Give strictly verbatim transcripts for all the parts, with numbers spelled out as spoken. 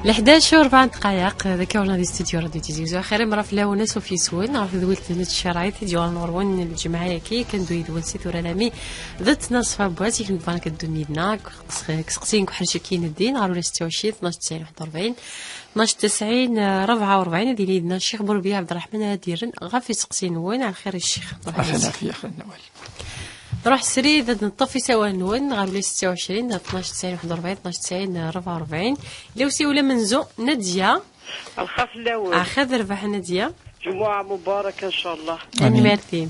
Leḥdac u rebɛa n ddqayeq, d akka ula di studio Radio Tizi Uzzu. Axir imra fell-awen, asuf yes-wen ɣef tedwilt n tcerɛit i d-yuɣalen ɣur-wen lǧemɛa-agi, kan d yid-wen si tura alami d ttnaṣfa n wass, i ken-yebɣan ad teddum yid-neɣ deg useqsi n uḥric-agi n ddin ɣer ula setta u ɛecrin, tnac tesɛin, waḥed u rebɛin, tnac tesɛin, rebɛa u rebɛin. Ad yili yid-neɣ Ccix Burbi Ɛebderreḥman ara d-yerren ɣef iseqsiyen-nwen. Ɛelxir a Ccix. Ruḥ Ɣef srid. Lɛafya, xir n awal. Ruḥ srid, ad neṭṭef isawalen-nwen ɣer ula setta u ɛecrin, tnac tesɛin, waḥed u rebɛin, tnac tesɛin, rebɛa u rebɛin. Illa usiwel amenzu, Nadia. Lxir fell-awen. Axir d rrbeḥ a Nadia. Jmuɛa mubaraka, ncallah. Amin. Tanemmirt-im.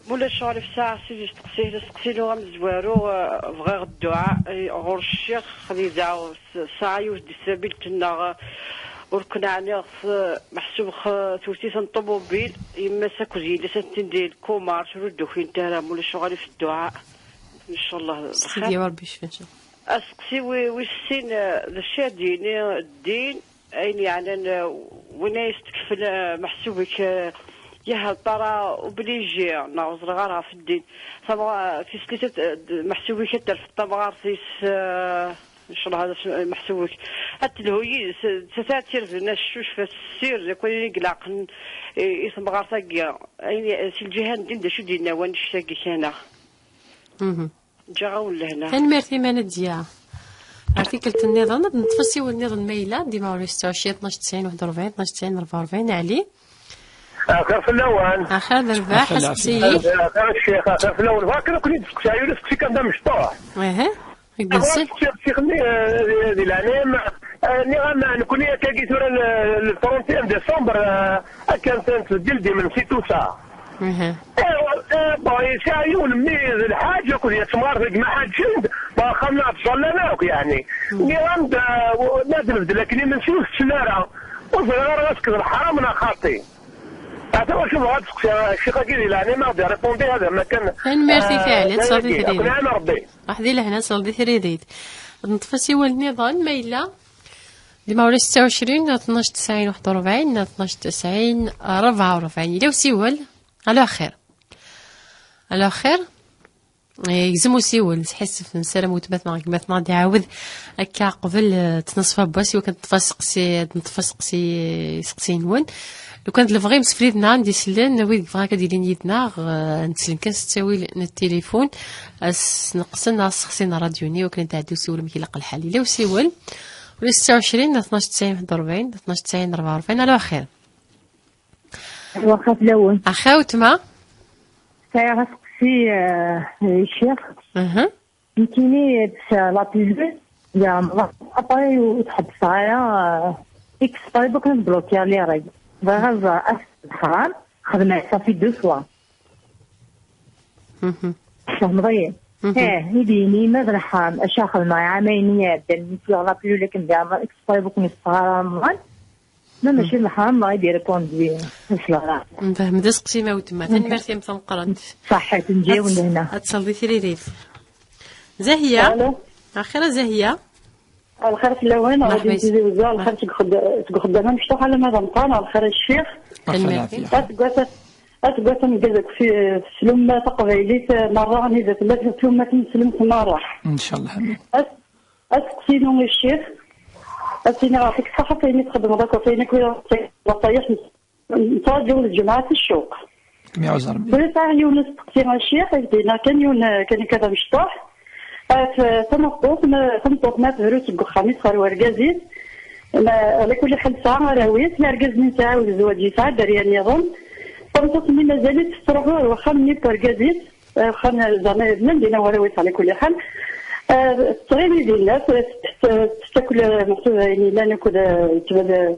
Mula ccɣel f saɛa sidi steqsi, steqsi-nu amezwaru, eh, bɣiɣ dduɛa, eh, ɣur ccix, xdida, s-, sɛa yiwet di tsabilt-nneɣ, eh, ur ken-ɛniɣ s-, meḥsub x-, tewsit n ṭumubil, yemma-s akked yelli-s atenti di lkumar, ur d-ukint ara, mula ccɣel f dduɛa. Ncallah. Sidi Rebbi yecfa, ncallah. Aseqsi wi-, wis sin, eh, d acu ad d-yini ddin, ayen yeɛnan, eh, win ay s-tekfel, eh, meḥsub-ik, eh, yah, ṭara obligé, neɣ ur ẓriɣ ara ɣef ddin. Tabɣa-, tislit, eh, d-, meḥsub-ik ad terfed tamɣart-is, eh, ncallah, hada s-, meḥsub-ik. Ad telhu yid-s, eh, d tata ad tirden accucef, ad tessired akk ayen i ilaqen i, i temɣart-agi. Ayen, si lǧiha n ddin, d acu d-yenna wannect-agi kana? Mhm. Ǧǧiɣ-awen lehna. Tanemmirt-im a Nadia. Ar tikkelt nniḍen, ad neṭṭef asiwel nniḍen ma yella, dima ur yesɛu cci, tnac tesɛin, waḥed u rebɛin, tnac tesɛin, rebɛa u rebɛin, Ɛli. Axir fell-awen. Axir d rrbeḥ, axir aseqsi-ik. Axir a ccix, axir fell-awen. Bɣiɣ kan ad ken-id-steqsiɣ, yiwen useqsi kan d amecṭuḥ. Aha. Deg Ahat ssix-nni, eh, di leɛnaya-m, eh, nniɣ-am, eh, nekkni akkagi tura le, le trente et un décembre, eh, akken tettbeddil dimensi tout ça. Mhm. Eh, eh, bon, yesɛa yiwen mmi d lḥaǧ akked yettemɣar deg Maḥaǧend, bon, axxam-nneɣ ttẓallan akk, yeɛni. Mhm. Nniɣ-am-d, eh, ma ad nbeddel akken imensi ur tetten ara. Ur ẓriɣ ara asked leḥram neɣ xaṭi. Ata wacu bɣiɣ ad seqsiɣ, ccix-agi di leɛnaya-m ad ɣ-d-irripundi, hada ma kan. Tanemmirt-ik, eh, Ɛli, ad tesɛuḍ dagi, tifririn. Ad ken-iɛin Rebbi. Ruḥ di lehna, sel di tririt. Ad neṭṭef asiwel nniḍen, ma yella. Dima ula setta u ɛecrin, tnac tesɛin, waḥed u rebɛin, tnac tesɛin, rebɛa u rebɛin. Yella usiwel. Alo, axir. Alo, axir. Eh, yegzem usiwel, nesḥissef, nessaram weltma-tneɣ, gma-tneɣ ad iɛawed akka qbel, eh, ttnaṣfa n wass, iwakken ad neṭṭef aseqsi, ad neṭṭef aseqsi, iseqsiyen-nwen. Lukan d lebɣi, imsefliden-a n d-isellen, wid yebɣan ad d-ilin yid-neɣ, eh, nsellen kan s ttawil n tilifun, ad sneqsen neɣ sexsin ṛṛadyu-nni, iwakken ad d-tɛeddi usiwel amek ilaq lḥal. Yella usiwel, ula setta u ɛecrin, tnac tesɛin, waḥed u rebɛin, tnac tesɛin, rebɛa u rebɛin. Alo, axir. Waxa fell-awen. Axa weltma. Sɛiɣ aseqsi, eh, i ccix. Aha. Nekkini ttesseɣ la pilule, ya Ramadan, après ur tḥebbseɣ ara, eh, exprès, donc ad blokkiɣ les règles. Bɣiɣ ad ẓreɣ ass n leḥram, xedmeɣ ça fait deux fois. Mhm. Tfehmeḍ-iyi? Mhm. Eh, i d-yini ma d leḥram, acu xedmeɣ iɛamayen i iɛeddan, mi ttesseɣ la pilule akken di Ramadan, exprès, ur ken-isteɣ ara Ramadan. Ma mačči d leḥram, ma i d-irrépondre, acu ara. Nfehmed aseqsi-m a weltma. Tanemmirt-im tameqqrant. Ṣaḥḥit, nǧiw lehna. Ad tesleḍ i tririt. Zahiya. Alo. Axir a Zahiya. Lxir fell-awen, Merḥba ɣadi yis-, Tizi Uzzu, lxir seg uxedd-, seg uxeddam amecṭuḥ alamma d ameqqran, lxir a ccix. Tanemmirt. Aseggas, aseggas ameggaz akk fi, f tlumma taqbaylit, eh, merra anida tella tlumma tineslemt merra. Ncallah, amin. As-, aseqsi-inu i ccix, ad s-iniɣ ɣef ṣṣaḥa ayen i txeddmeḍ akk, ɣef ayen akk i ɣ-d-tettayeḍ, nettṛaǧu lǧemɛa s ccuq. Kem iɛuzz Rebbi. Tura sɛiɣ yiwen usteqsi a ccix, ad d-iniɣ kan yiwen, eh, kan akka d amecṭuḥ. Af, eh, tameṭṭut, ma, tameṭṭut ma tebru seg uxxam-is ɣer wergaz-is, ma, ɛla kulli ḥal tesɛa arraw-is, ma argaz-nni yesɛa zzwaǧ, yesɛa dderya nniḍen. Tameṭṭut-nni mazal-itt tettruḥu ar wexxam-nni n wergaz-is, eh, wexxam, eh, zeɛma llan dinna warraw-is ɛla kulli ḥal. Eh, tettɣimi dinna, t-, t-, t-, tettakk, eh, meḥsub ayen yellan akked, eh, yettbad, eh,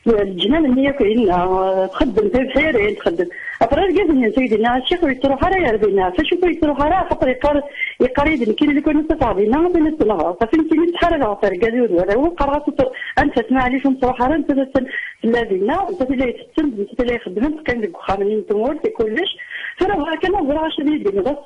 leǧnan-nni akk dinna, eh, txeddem tibḥirin, txeddem. Après argaz-nni netta i dinna, a ccix ur yettruḥ ara ar dinna. Ɣef acu ur yettruḥ ara? Axaṭer yeqqar, yeqqar-iyi-d nekkini lukan ad t-afeɣ dinna, ad t-nneɣ. Safi nekkini ttḥarabeɣ ɣef wergaz-iw d warraw-iw, qqareɣ-as ur tt-, anfet, maɛlic ur nettruḥ ara, nettat attan tella dinna, nettat i la itetten, nettat i la ixeddmen, teqqim deg uxxam-nni n tmurt, i kullec. Tura bɣiɣ kan ad ẓreɣ acu ad iyi-d-tiniḍ,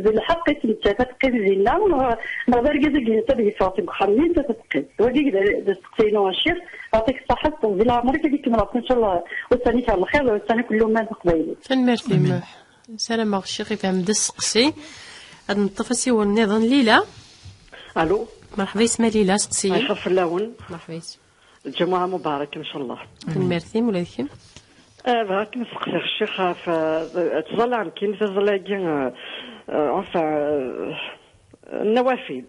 d lḥeqq-is nettat ad teqqim dinna, neɣ, neɣ d argaz-agi netta ad yeffeɣ seg uxxam-nni, nettat ad teqqim? Wagi d, d asteqsi-inu a ccix, yeɛṭik ṣṣaḥa, teṭṭeḍ di leɛmer-ik, ad ikemmel Ṛebbi ncallah ussan-ik ar lxir, d ussan-ik n lumma taqbaylit. Tanemmirt-im. Amin. Sarameɣ ccix ifhem-d asteqsi. Ad neṭṭef asiwel nniḍen. Lila. Alo. Merḥba yis-m a Lila, seqsi-yi. Merḥba fell-awen. Merḥba yis-m. Lǧamuɛa mubarak, ncallah. Tanemmirt-im, ula d kemm. Eh, bɣiɣ ad kem-steqsiɣ, ccix, ɣef, eh, ttẓallaɣ nekkini taẓalla-agi, eh, eh, enfin, eh, nnawafil.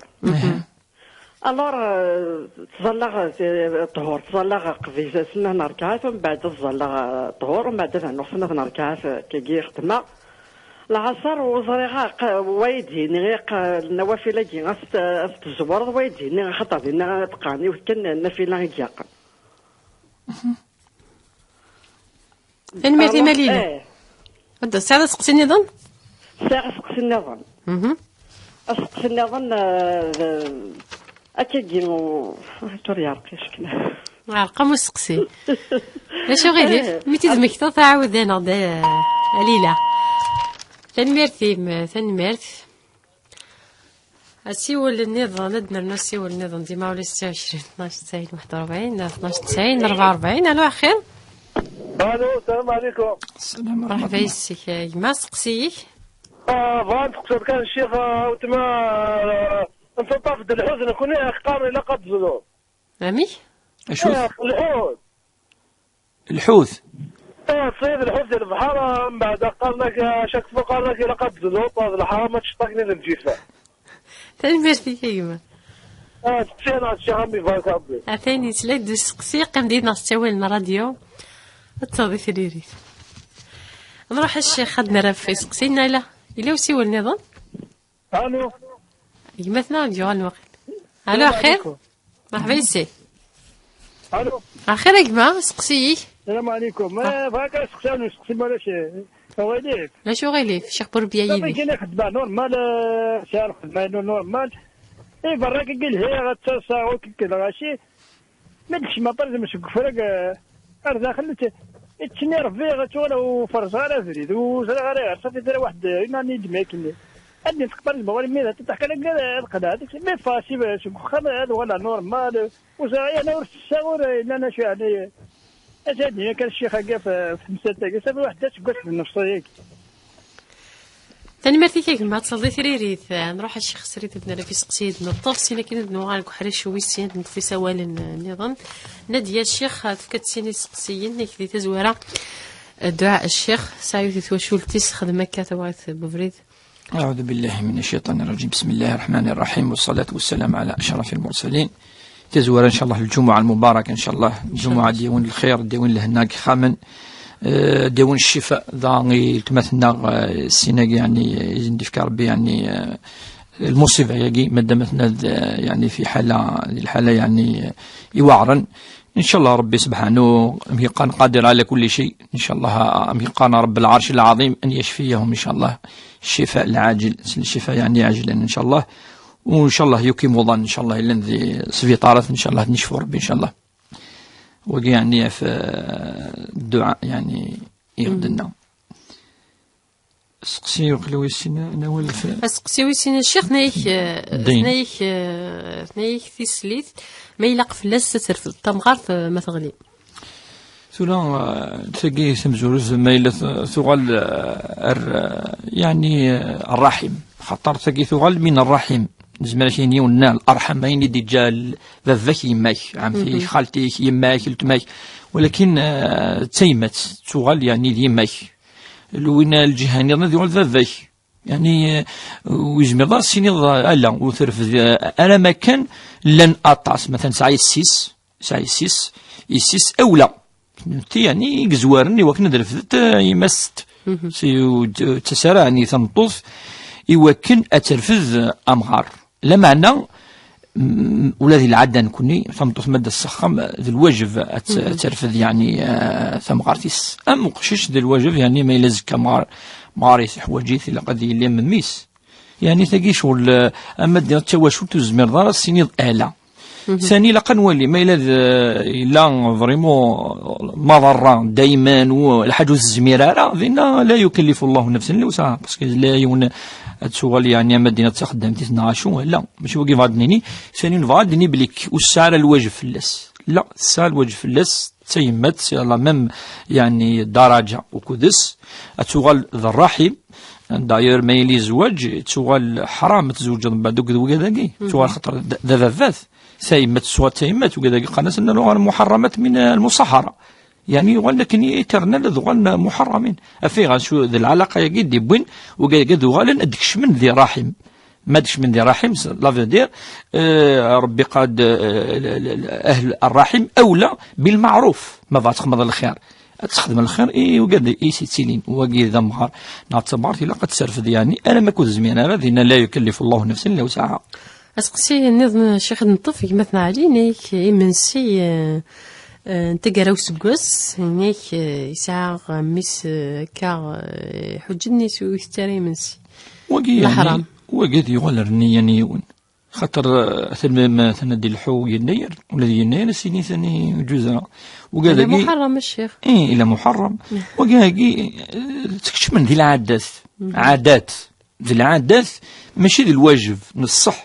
Alors, eh, ttẓallaɣ, eh, ṭṭhur, ttẓallaɣ qbel snat n rrekɛat, umbeɛd ad ẓẓallaɣ, eh, ṭṭhur, umbeɛd ad rnuɣ snat n rrekɛat, eh, akkagi i xeddmeɣ. Lɛaṣer ur ẓriɣ ara, qa-, wa i d-yini, qa-, nnawafil-agi, ad s-t-, ad s-tezwreḍ, wa i d-yini, axaṭer dinna ad qqaren yiwet kan nnafila i ilaqen. Tanemmirt i Malila. Eh. Ad tesɛiḍ aseqsi nniḍen? Sɛiɣ aseqsi nniḍen. Mhm. Aseqsi nniḍen, eh, d-, akkagi, u-, ur yeɛreq icekna. Ɛreq-am useqsi. D acu ɣilif? Eh. Mi tt-id-temmektiḍ, tɛawed-aneɣ-d, eh, a Lila. Tanemmirt-im, tanemmirt. Asiwel nniḍen, ad nernu asiwel nniḍen, dima ula ستة وعشرين اثناش تسعين واحد وأربعين، اثناش تسعين أربعة وأربعين. Alo, axir? Alo, السلام عليكم. السلام ورحمة الله. مرحبا يسك يا جماعة، سقسيك. آه، بغيت نسقسي كان الشيخ، آه، وتما، آه، انت طاف الحزن كوني اختار الى قد زلو. عمي؟ اشوف؟ آه، الحوت. الحوت. ايه، تصيد الحوت ديال البحر، آه، من بعد قال لك، آه، شاك فوق قال لك: "إلا قد زلو، طاز الحرام، ما تشطكني للجفا". Tanemmirt-ik a gma. آه، تسعين هذا الشيء عمي، بارك ربي. Atan yettla-d usteqsi, qqim dinna s ttawil n rradyu. Ad taweḍ i tririt. Nruḥ a ccix, ad nerr ɣef usteqsi-nni, yella, yella usiwel nniḍen? Alo. Gma-tneɣ ad d-yuɣal waqil. Alo, السلام axir? عليكم. Merḥba yes-k. Alo. Axir a gma, steqsi-yi. السلام عليكم. Ah. Eh, bɣiɣ kan asteqsi, ur nesseqsi ma ulac, eh, aɣilif. Ulac uɣilif, Ccix Burbiya yid-k. Kan ixeddem normal, eh, sɛiɣ lxedma-inu normal. Eh, berra kan lhiɣ, ad ttaṣaɣ, ur k-, lɣaci. Ma d-kecmeɣ, par exemple, seg ufrag, eh, ar daxel, tt-, ittini Rebbi, ad tuɣal ur ferẓeɣ ara abrid, ur ẓriɣ ara, ɣer safi tara waḥed, eh, une année et demie akken. Ad d-nṭeq, par exemple, ɣur-i mi d aṭaṭaḥ kan akka, ad qelɛeɣ deg-s. Mi ffɣeɣ si, seg uxxam, ad uɣaleɣ normal, ur ẓriɣ, yeɛni ur ttesseɣ, ur, eh, lan acu, yeɛni, eh, ad d-yini kan ccix-agi ɣef, ɣef temsalt-agi, safi waḥed aseggas d nnefṣ-agi. Tanemmirt-ik a gma, ad taweḍ i tririt. Nruḥ a ccix Srid ad nerr ɣef usteqsi-nni, neṭṭef, sin akin ad nuɣal deg uḥric wis sin, ad neṭṭef isawalen, eh, nniḍen. Nadia Ccix, eh, tefka-d sin isteqsiyen, nekk di tazwara, eh, dduɛa a ccix, tesɛa yiwet i twacult-is, xdem akka, tawaɣit n ubrid. أعوذ بالله من الشيطان الرجيم. بسم الله الرحمن الرحيم، والصلاة والسلام على أشرف المرسلين. Tazwara, ncallah, lǧumuɛa lmubaraka, ncallah. Lǧumuɛa d-yawin lxir, d-yawin lehna deg yixxamen, eh, d-yawin ccifa. Dɣa i weltma-tneɣ, eh, sin-agi, yeɛni, eh, i sen-d-ifka Rebbi, yeɛni, eh, lmuṣiba-agi, madam atna d, eh, yeɛni, fi ḥala, di lḥala, yeɛni, eh, iweɛren. Ncallah Rebbi subḥanu, am yeqqan, qadir ɛala kulli cay. Ncallah, am yeqqan, Rebbi lɛerc lɛaḍim an yacfiyahum, ncallah. Ccifa lɛaǧil, ccifa, yeɛni, ɛaǧilan, ncallah. U ncallah yukim uḍan, ncallah, yellan di sbiṭarat, ncallah ad necfu Rebbi, ncallah. Wagi, yeɛni, ɣef, eh, dduɛa, yeɛni, i ɣ-d-tenna. Aseqsi uqil wis sin, nawal f- Aseqsi wis sin, a ccix, tenna-yak, eh, Din. Tenna-yak, eh, tenna-yak tislit, ma ilaq fell-as ad terfed tamɣart, eh, ma teɣli. Tura, eh, tagi tamezwarut, ma yella t-, tuɣal, eh, ar, eh, yeɛni, eh, rraḥim. Xaṭer tagi tuɣal min rraḥim. Nezmer ad k-yini yiwen n larḥam, ayen i d-iǧǧa l-, baba-k, yemma-k, ɛemti-k, xalti-k, yemma-k, weltma-k. Walakin, eh, d tayemmat, tuɣal, yeɛni, d yemma-k. Lwin lǧiha nniḍen ad yuɣal d baba-k. Yeɛni, eh, ur yezmireḍ ara ad s-tiniḍ, eh, ala, ur terfed, eh, ara ma kan llan aṭas. Matan tesɛa yessi-s, tesɛa yessi-s, yessi-s awla. Ti, yeɛni, i yezwaren i wakken ad refdet, eh, yemma-s. Si, ur d-, ur d-tettas ara, yeɛni, tameṭṭut i wakken ad terfed, eh, amɣar. Lameɛna, mm, ula di lɛada nekni, tameṭṭut ma d-tas s axxam, d lwajeb ad t-, ad terfed, yeɛni, eh, tamɣart-is. Am uqcic d lwajeb, yeɛni, ma yella zekka amɣar, amɣar-is iḥwaǧ-it, ilaq ad yili am mmi-s. Yeɛni, tagi ccɣel, eh, ama d tawacult ur tezmireḍ ara ad s-tiniḍ ala. Sani, ilaq ad nwali, ma yella d, yella vraiment maḍerra dayman, u lḥaǧa ur tezmir ara, dinna la yukallifu Allahu nafsan illa wusɛaha, parce que la yiwen ad tuɣal, yeɛni, ama d-iniḍ d taxeddamt-is neɣ acu, la, mačči wagi bɣa ad d-nini. Sani, nebɣa ad d-nini belli ur tesɛi ara lwajeb fell-as. La, tesɛa lwajeb fell-as, d tayemmat, c'est la même, yeɛni, daraǧa ukud-s, ad tuɣal d rraḥim, D'ailleurs, ma yili zzwaǧ, tuɣal ḥram ad tzewǧeḍ mbeɛd akked wigad-agi. Tuɣal xaṭer d d ababat. Tayemmat, tuɣal tayemmat, wigad-agi qqaren-asen luɣa lmuḥarramat min lmuṣaḥara. Yeɛni uɣalen akken éternel, ad uɣalen muḥarramin. Af ayɣer, s d lɛalaqa-agi i d-iwwin, wigad-agi ad uɣalen ad d-kecmen di ṛṛaḥim. Ma d-kecmen di ṛṛaḥim, cela veut dire, euh, Ṛebbi qad, euh, l- l- l- ahl ṛṛaḥim awla bilmeɛruf. Ma bɣa txedmeḍ lxir, ad txedmeḍ lxir i wigad i s-ittilin. Wagi d amɣar neɣ d tamɣart, ilaq ad tesserfed, yeɛni, alamma ur tezmir ara, dinna la yukallifu Llahu nafsan illa wusɛaha. Aseqsi nniḍen, Ccix, ad neṭṭef gma-tneɣ Ɛli, nek imensi, eh, eh, n taggara useggas, nek, eh, yesɛa mmi-s, eh, akka, eh, iḥuǧǧen-it ur itett ara imensi. Wagi, yeɛni, leḥram. Wagi ad yuɣal ar nniya n yiwen. Xaṭer, eh, atan ma, ma atan ad d-ilḥu yennayer, ula d yennayer ad s-yini tani ǧuza. Wagi ila dagi muḥarram, a Ccix. Eh, ila muḥarram. Wagi-agi, eh, tkecmen di lɛadat. Ɛadat. D lɛadat, mačči d lwajeb, n ṣṣeḥ.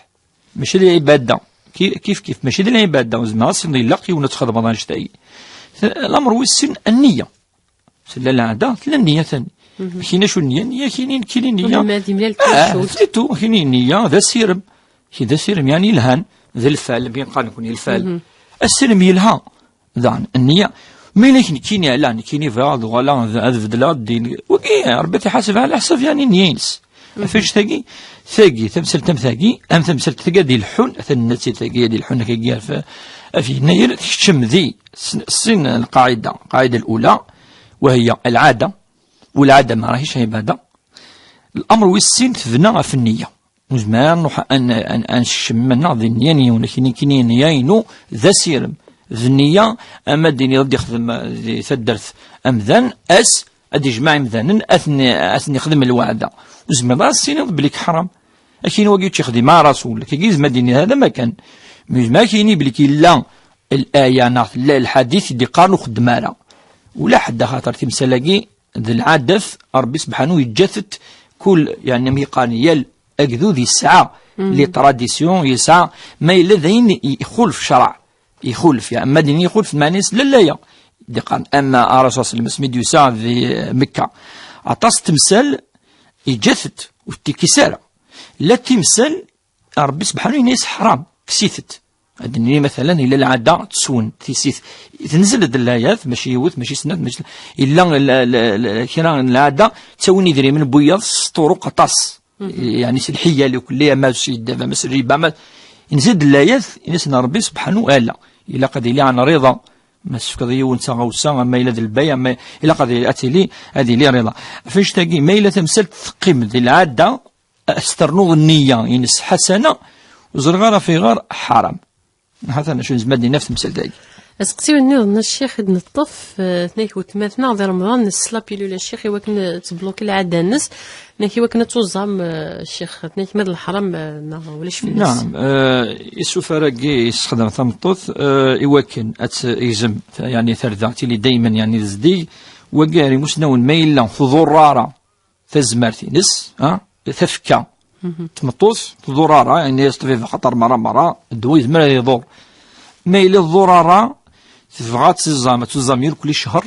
Mačči d lɛibada. Ki- kif kif, mačči d lɛibada. Ur zmireɣ ad s-iniɣ ilaq yiwen ad txedmeḍ annect-agi. T- Lamer wis sin, nniya. Tella lɛada, tella nniya tani. Kini acu nniya? Nniya kini, kini nniya. Ula ma ad imlal Ah, tacult. C'est tout. Kini nniya, d asirem. Ki d asirem, yeɛni yelhan. D lfal, bien qqaren nekni lfal. Asirem yelha. Dan, nniya. Ma yella nekkini, ala, nekkini bɣiɣ ad uɣaleɣ ad, ad beddleɣ ddin. Wagi, Ṛebbi ad t-iḥaseb ɛla ḥsab, yeɛni, nniya-ines. Ɣef annect-agi, tagi, tamsalt am tagi, am tamsalt tagi ad ileḥḥun, atan nettat tagi ad ileḥḥun, akkagi ɣef, ɣef yennayer, tkeččem di s- sin lqaɛida, lqaɛida lula, وهي العادة, والعادة ما راهيش عبادة. الأمر wis sin tebna ɣef nniya. Nezmer ad nruḥ ad n- ad n- ad nkecem iman-nneɣ di nniya n yiwen, akken nekkini nniya-inu d asirem. D nniya, ama d-iniḍ ad d-ixdem, eh, di taddart amdan, ass, ad d-ijmeɛ imdanen, ad ten-, ad ten-ixdem lweɛda. Ur tezmireḍ ara ad s-tiniḍ belli ḥram. Akken wagi ur tt-ixdim ara Rasul, akkagi yezmer ad d-yini hada ma kan. Mi yezmer ad k-yini belli yella laya neɣ tella lḥadit i d-iqqaren ur xeddem ara. Ula ḥedd, axaṭer timsal-agi d lɛadat, Ṛebbi sebḥanu yeǧǧa-tent kul, yeɛni, mi qqaren, yal agdud yesɛa les traditions, yesɛa, ma yella d ayen ixulef ccṛeɛ. Ixulef, ya, ma d-nini ixulef, meɛna-s lalla-ya. D-iqqaren, ama Ṛṛasul ṣalla Llahu ɛalayhi wa sallam asmi d-yusa di Mekka, aṭas n temsal yeǧǧa-tent, ur t-ikkis ara. La timsal, Ṛebbi sebḥanu yenna-yas ḥram, kkes-itent. Ad d-nini, matalan, yella lɛada tteswen tissit. Tenzel-d llayat, mačči yiwet, mačči snat, mačči, yella la- la- la- kra n lɛada, ttawin idrimen n wiyaḍ s ṭuruq aṭas. Yeɛni s lḥiyal, ikelli ama s ddaba, ama s rriba, ama yenza-d llayat, ini-asen Ṛebbi sebḥanu, ala. Ilaq ad yili ɛan rriḍa. Ma tefkeḍ yiwen d taɣawsa, ama yella d lbaya, ama ilaq ad yili, ad tili, ad yili rriḍa. Ɣef annect-agi, ma yella tamsalt teqqim di lɛada, ad s-ternuḍ nniya-ines ḥasana, ur ẓriɣ ara ɣef ayɣer ḥaram. Ḥasan acu nezmer ad d-nini ɣef temsalt-agi. Aseqsi nniḍen, a Ccix, i d-neṭṭef, eh, tnak wetmatneɣ di Remḍan, nessla pilule, a Ccix, i wakken ad tebluki lɛada-nnes, tnak i wakken ad tuẓam, eh, a Ccix, tnak ma d leḥram, eh, neɣ ulac fell-as. Naam, eh, isufar-agi yessexdam tameṭṭut, eh, i wakken ad tegzem, yeɛni tarda, tili daymen, yeɛni, d zeddig, wagi ar imusnawen ma yella tḍurr ara tazmert-ines, ha? Tafekka. Tmeṭṭut tḍurr ara, yenna-yas ṭṭbib, axaṭer merra, merra, ddwa yezmer ad iḍurr. Ma yella tḍurr ara, tebɣa ad tiẓam, ad tuẓam yir kulli ccher,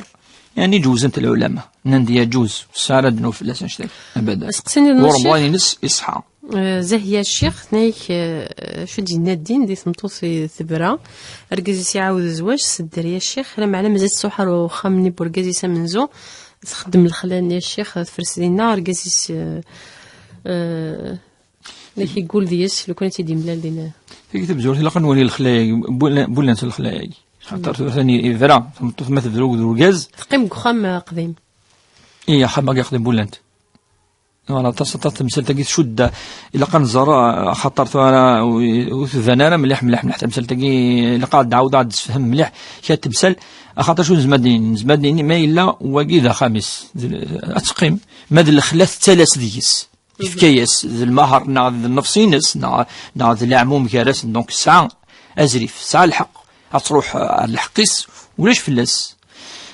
yeɛni ǧewzen-t lɛulama. Nnan-d yaǧuz, ur tesɛi ara ddnub fell-as annect-agi. Abada. Aseqsi nniḍen, a Ccix. Ɣur-m wayen-ines iṣḥa. Eh, Zahya Ccix, tenna-ak, eh, acu d-yenna ddin di tmeṭṭut i tebra, argaz-is iɛawed zzwaǧ s dderya Ccix, lameɛna mazal tettruḥ ar uxxam-nni n urgaz-is amenzu, txeddem lexla-nni a Ccix, tefres dinna, argaz-is, eh, eh, la yeggul deg-s, lukan ad tt-id-yemlal dinna. Tagi tamezwarut, ilaq ad nwali lexla-agi, bu-, bu llant lexla-agi. Xaṭer tura tani yebra, tameṭṭut ma tebra d urgaz. Teqqim deg uxxam, eh, aqdim. Iya, axxam-agi aqdim bu llant. Voilà, aṭas, aṭas temsalt-agi tcudd, ilaq ad nẓer, axaṭer tura ur, ur tban ara mliḥ, mliḥ, mliḥ temsalt-agi, ilaq ad d-ɛawdeɣ ad d-sefhem mliḥ kra temsal, axaṭer acu nezmer ad d-nini? Nezmer ad d-nini ma yella wagi d axxam-is, d, ad teqqim, ma d lexla tettalas deg-s, yefka-yas d lmaher neɣ d nnefs-ines, neɣ, neɣ d leɛmum gar-asen, donc tesɛa azrif, tesɛa lḥeqq, ad truḥ ar lḥeqq-is, ulac fell-as.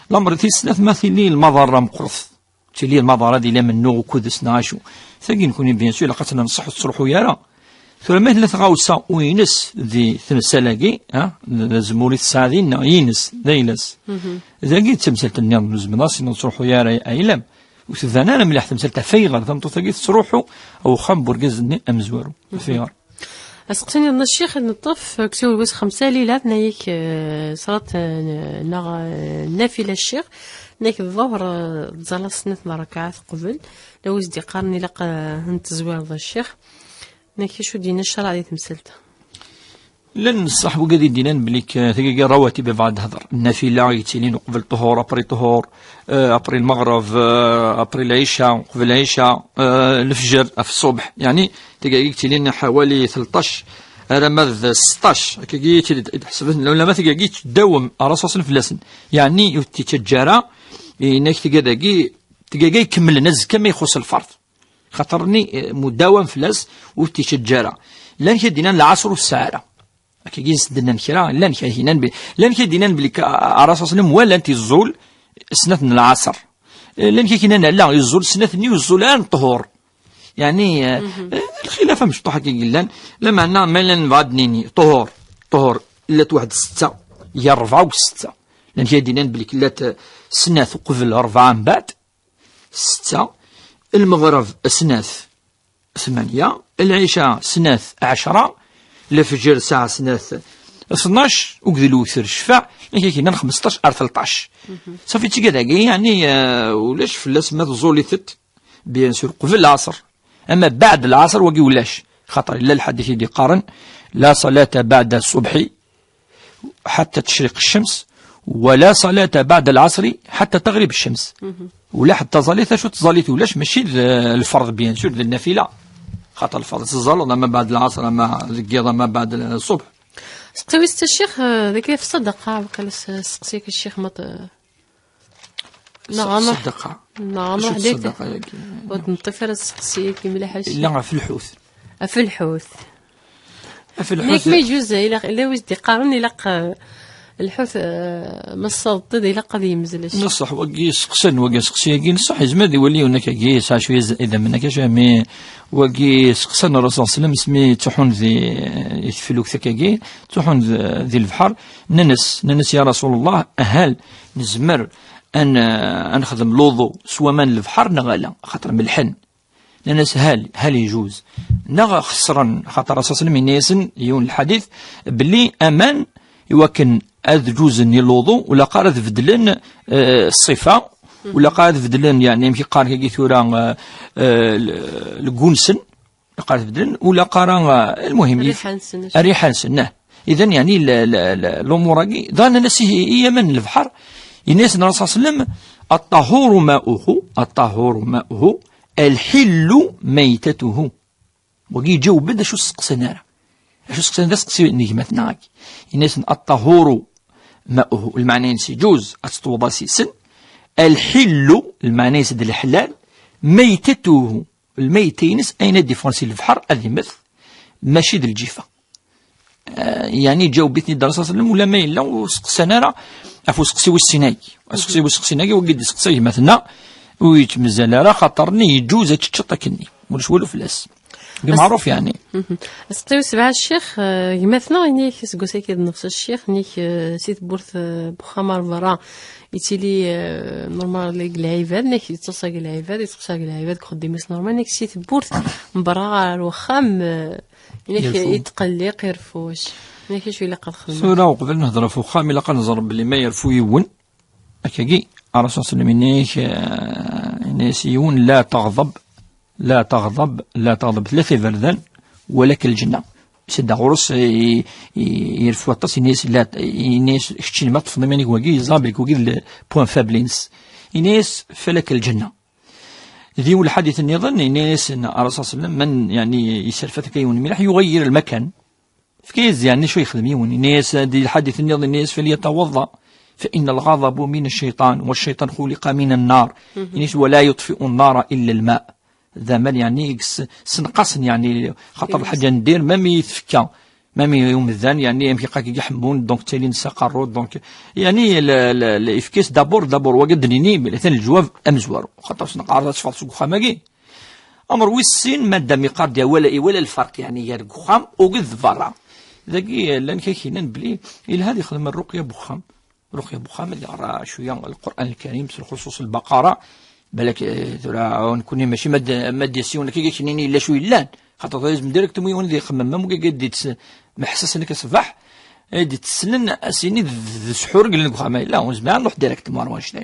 Lamer tis snat ma tili lmaḍerra meqqret. Tili lmaḍerra di lamennuɣ ukud-s neɣ acu. Tagi nekni, bien sûr, ilaq ad tt-nenṣeḥ ur tettruḥu ara. Tura ma tella tɣawsa u ines di temsal-agi, ha, d azemmur i tesɛa dinna, ines, d ayla-s. Dagi d tamsalt nniḍen, ur nezmir ad s-nini ur tettruḥu ara, ayla-m. Ur tban ara mliḥ temsalt ɣef ayɣer tameṭṭut-agi tettruḥu ɣer uxxam n urgaz-nni amezwaru. Ɣef ayɣer? Aseqsi-nniḍen a ccix, neṭṭef deg usiwel wis xemsa, Lila tenna-yak, eh, ṣṣalat, eh, neɣ, eh, nnafila a ccix, tenna-yak ḍḍuhr, eh, tẓalleḍ snat n rrakaɛat qbel, la wi s-d-iqqaren ilaq, eh, ad tezwireḍ a ccix. Tenna-yak acu d-yenna ccreɛ di temsalt-a? Llan ṣṣeḥ wigad i d-yennan belli k-, tigagi rawatib i bɣa ad d-hder. Nnafila i yettilin uqbel ṭṭuhur, apri ṭṭuhur, eh, apri lmeɣreb, eh, apri lɛica, uqbel lɛica, eh, lefjer, ɣef ṣṣubḥ. Yeɛni, tigagi i yettilin ḥawali tleṭṭac alamma d seṭṭac. Akkagi i tt-id-, id-ḥesben lɛulama, tigagi yettdawam Ṛṛasul ṣṣallam fell-asen. Yeɛni, ur t-yettaǧǧa ara, yenna-k tigad-agi, tigagi ikemmlen azekka ma ixuṣ lferḍ. Xaṭer-nni, eh, mudawam fell-as, ur t-yettaǧǧa ara. Llan kra d-yennan lɛaṣer ur tesɛi ara. Akkagi s-d-nnan kra, llan kra d-yennan bi-, llan kra d-yennan belli ka-, Ṛṛasul ṣṣallam walan-t yeẓẓul snat n lɛaṣer. Eh, llan kra d-yennan ala, yeẓẓul snat-nni ur yeẓẓul ara n ṭṭuhur. Yeɛni, eh, eh, lxilaf amecṭuḥ akka i yellan, lameɛna ma llan nebɣa ad d-nini, ṭṭuhur, ṭṭuhur, llant waḥed setta, gar ṛebɛa u setta. Llan kra d-yennan belli llant, eh, snat uqbel ṛebɛa mbeɛd, setta, lmeɣreb snat, tmanya, lɛica snat, ɛecṛa, lefjer saɛa snat, tnac, ugd lewter ccfaɛ, akka i k-yennan xmesṭac ar tleṭṭac. Ṣafi, d tigad-agi, yeɛni, eh, ulac fell-as ma tẓul-itent, bien sûr, qbel lɛaṣer. Ama baɛd lɛaṣer, wagi ulac. Xaṭer yella lḥadit i d-iqqaren, لا صلاة بعد الصبح حتى تشرق الشمس، ولا صلاة بعد العصر حتى تغرب الشمس. Ula ḥetta ẓallit, acu tẓallit ulac, mačči d, eh, lferḍ, bien sûr, d nnafila. Xaṭer lferḍ teẓẓaleḍ ama baɛd lɛaṣer, ama deg yiḍ, ama baɛd ṣṣubḥ. Seqsi wis tta ccix, eh, dagi ɣef ṣṣadaqa, waqila s-, seqsi-k ccix ma t-, neɣ ad nruḥ, ṣṣadaqa. Neɣ ad nruḥ deg ṣṣadaqa-agi. Ur d-neṭṭif ara sseqsi-agi mliḥ a ccix. Illa ɣef lḥut. Ɣef lḥut. Ɣef lḥut. Nek ma yeǧuz, ilaq, illa wi s-d-iqqaren, ilaq, eh, lḥut, eh, ma tessaweḍ-t-id, ilaq ad yemzel a ccix. Neṣṣeḥ, wagi seqsan, wagi seqsi-agi, neṣṣeḥ, yezmer ad iwali yiwen akkagi, yesɛa cwiya z-, idammen akka, cwiya, mi wagi seqsan Ṛṛasul ṣṣallam asmi ttruḥun di, di teflukt akkagi, ttruḥun di, di lebḥer, nnan-as, nnan-as, يا رسول الله، هل nezmer ad n-, ad nexdem luḍu s waman n lebḥer neɣ ala, axaṭer melḥen. Nnan-as هل، هل يجوز؟ Neɣ xeṣren, xaṭer Ṛṛasul ṣṣallam yenna-yasen yiwen lḥadit belli aman iwakken ad ǧuzen i luḍu, ur ilaq ara ad beddlen, eh, ṣṣifa, ur ilaq ara ad beddlen, yeɛni, amek i qqaren akkagi tura, eh, eh, l-, lgun-nsen, ur ilaq ara ad beddlen, ur ilaq ara, eh, lmuhim, rriḥa-nsen, rriḥa-nsen, nah. Idan, yeɛni, l-, l-, l-, lumuṛ-agi, dɣa nnan-as i, i aman n lebḥer, yenna-yasen Ṛṛasul ṣṣallam, الطهور ماؤه، الطهور ماؤه، الحل ميتته. Wagi iǧaweb-d acu ur seqsan ara. Acu seqsan, d aseqsi n gma-tneɣ-agi. Yenna-yasen, الطهور ماؤه, lmeɛna-ines iǧuz ad teṭṭweḍ ass-isen. الحل, lmeɛna-ines d leḥlal. ميتته, lmayta-ines, ayen ad d-iffɣen si lebḥer, ad immet, mačči d lǧifa. Eh, yeɛni, iǧaweb-iten-id Ṛṛasul ṣṣallam, ulamma yella ur seqsan ara ɣef useqsi wis sin-agi. Aseqsi wis sin-agi, wagi d-iseqsa gma-tneɣ, ur yettmezzal ara, xaṭer-nni yeǧuz ad teččeḍ akkenni. Ulac walu fell-as. Deg meɛruf, yeɛni. Aseqsi wis sebɛa a ccix, eh, gma-tneɣ, ini-ak seg wass-agi d nnefs a ccix, ini-ak, eh, si tewwurt, eh, n wexxam ar berra, yettili, eh, normal deg lɛibad, ini-ak yettaṣa deg lɛibad, yettaṣa deg lɛibad, deg uxeddim-is normal, ini-ak si tewwurt n berra ɣer wexxam, eh, Inek irfu. Yetqelliq, irfuc. Inek acu ilaq ad xedmeɣ? Tura, uqbel nehder ɣef uxxam, ilaq ad neẓer belli ma yerfu yiwen, akkagi, Ṛṛasul ṣṣallam yenna-ak, eh, yenna-as yiwen, لا تغضب، لا تغضب، لا تغضب. Tlata iberdan, ولك الجنة. Sedda ɣur-s, i, i, yerfu aṭas, yenna-as, la, yenna-as, keččini ma teṭṭfeḍ iman-ik wagi, yeẓra belli wagi d le point faible-ines. Yenna-as, فلك الجنة. Di lḥadit nniḍen, yenna-yasen Ṛṛasul ṣṣallam, man, yeɛni, yesserfa-t akka yiwen mliḥ, يغير المكان. Efk-as, yeɛni, acu yexdem yiwen. Yenna-yas, di lḥadit nniḍen, yenna-yas, فليتوضأ، فإن الغضب من الشيطان، والشيطان خلق من النار. Yenna-yas, ولا يطفئ النار إلا الماء. D aman, yeɛni, i yes-, senqasen, yeɛni, xaṭer lḥaǧa n dir, même i tfekka. Même i umdan, yeɛni, amek iqak i ḥemmun, donc ttilin s aqerru, donc, yeɛni, le, le, le, efk-as d'abord, d'abord, wagi ad d-nini, belli atan lǧwab amezwaru. Xaṭer s neqqar ad teffɣeḍ seg uxxam-agi. Amr wis sin, madam iqqar-d iwala, iwala lferq, yeɛni, gar deg uxxam, uged d berra. Dagi, llan kra k-yennan belli yelha ad yexdem rruqya n uxxam. Rruqya n uxxam, ad yeɣra cwiya Lqur'an Lkarim, s lxuṣuṣ Lbaqara, Balak, eh, tura, nekkni mačči ma d-, ma d-yas yiwen akka, ad k-nini yella acu yellan. Xaṭer tura yezmer direct mu yiwen ad ixemmem, am wigagi d-ittessen, meḥsas nekk ṣṣbeḥ, eh, d-ittessen, as-yini d, d sḥur i yellan deg uxxam-a. Yella, ur nezmir ad nruḥ direct mu ar wannect-a.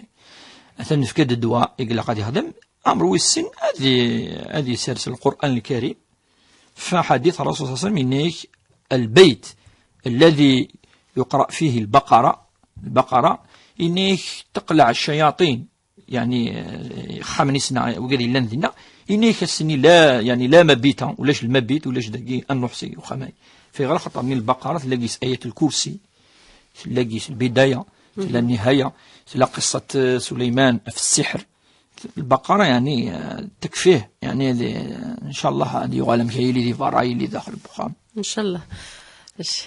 Atan nefka-d ddwa i ilaq ad yexdem. Amr wis sin, ad i-, ad isers Lqur'an Lkarim f ḥadit Rasul صلى الله عليه وسلم, yenna-ak: البيت الذي يقرأ فيه البقرة، البقرة, yenna-ak: تقلع الشياطين. Yeɛni, eh, ixxamen-is neɣ wigad yellan dinna, yenna-ak ass-nni la, yeɛni la mabita, ulac lmabit, ulac dagi ad nruḥ si uxxam-agi. Fiɣer? Axaṭer-nni Lbaqara tella gis Ayat Lkursi, tella gis Lbidaya, tella Nihaya, tella qissat, eh, Suleyman f ssiḥr. Lbaqara, yeɛni, eh, tekfih, yeɛni, ad, eh, ncallah ad yuɣal amek yili di berra, yili daxel n uxxam. Ncallah. Ici.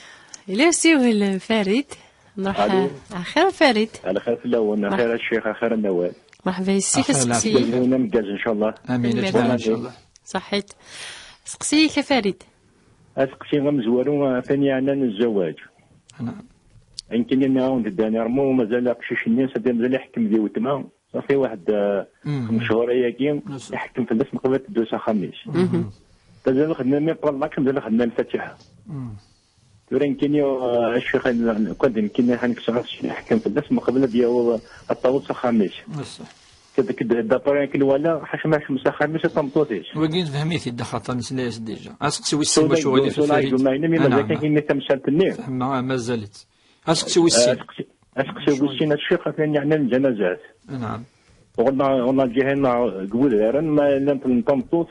Yella usiwel n Farid. Nruḥ, Alo. Eh, axir Farid. Ala xir fell-awen, axir a ccix, axir a Nawal. Mṛeḥba yes-k, axir aseqsi. Lɛafiya. Yiwen ameggaz, ncallah. Amin, amin. Ajmaɛin, ncallah. Ṣaḥit. Seqsi-k a Farid. Aseqsi amezwaru, atan yeɛnan zzawaj. Naɛam. Ayen kan nniɣ-awen-d, Dani Rmu, mazal aqcic-nni, s-, mazal iḥekkem di weltma. Safi waḥed, eh, xems cchur ayagi, iḥekkem fell-as meqbel ad teddu s axxam-is. Mazal xedmen mi ṭṭallaq, mazal xedmen lfatiḥa. Tura nekkini, eh, a ccix, kan d nekkini ḥan kkseɣ-as iḥekkem fell-as meqbel ad yaweḍ, ad taweḍ s axxam-is. D'après akken walaɣ, ḥaca ma ḥekkem s axxam-is a tameṭṭut-is. Wagi nefhem-it-id, axaṭer nesla-as déjà. Aseqsi wis sin, wacu ɣilif a Farid? Imi mazal kan kini tamsalt-nni. Fehmeɣ, ah, mazal-itt. Aseqsi wis sin. Aseqsi, aseqsi wis sin, a ccix, atan yeɛnan lǧanazat. Naɛam. Ɣur-neɣ, ɣur-neɣ lǧiha-nneɣ deg wudraren, ma llant n tameṭṭut,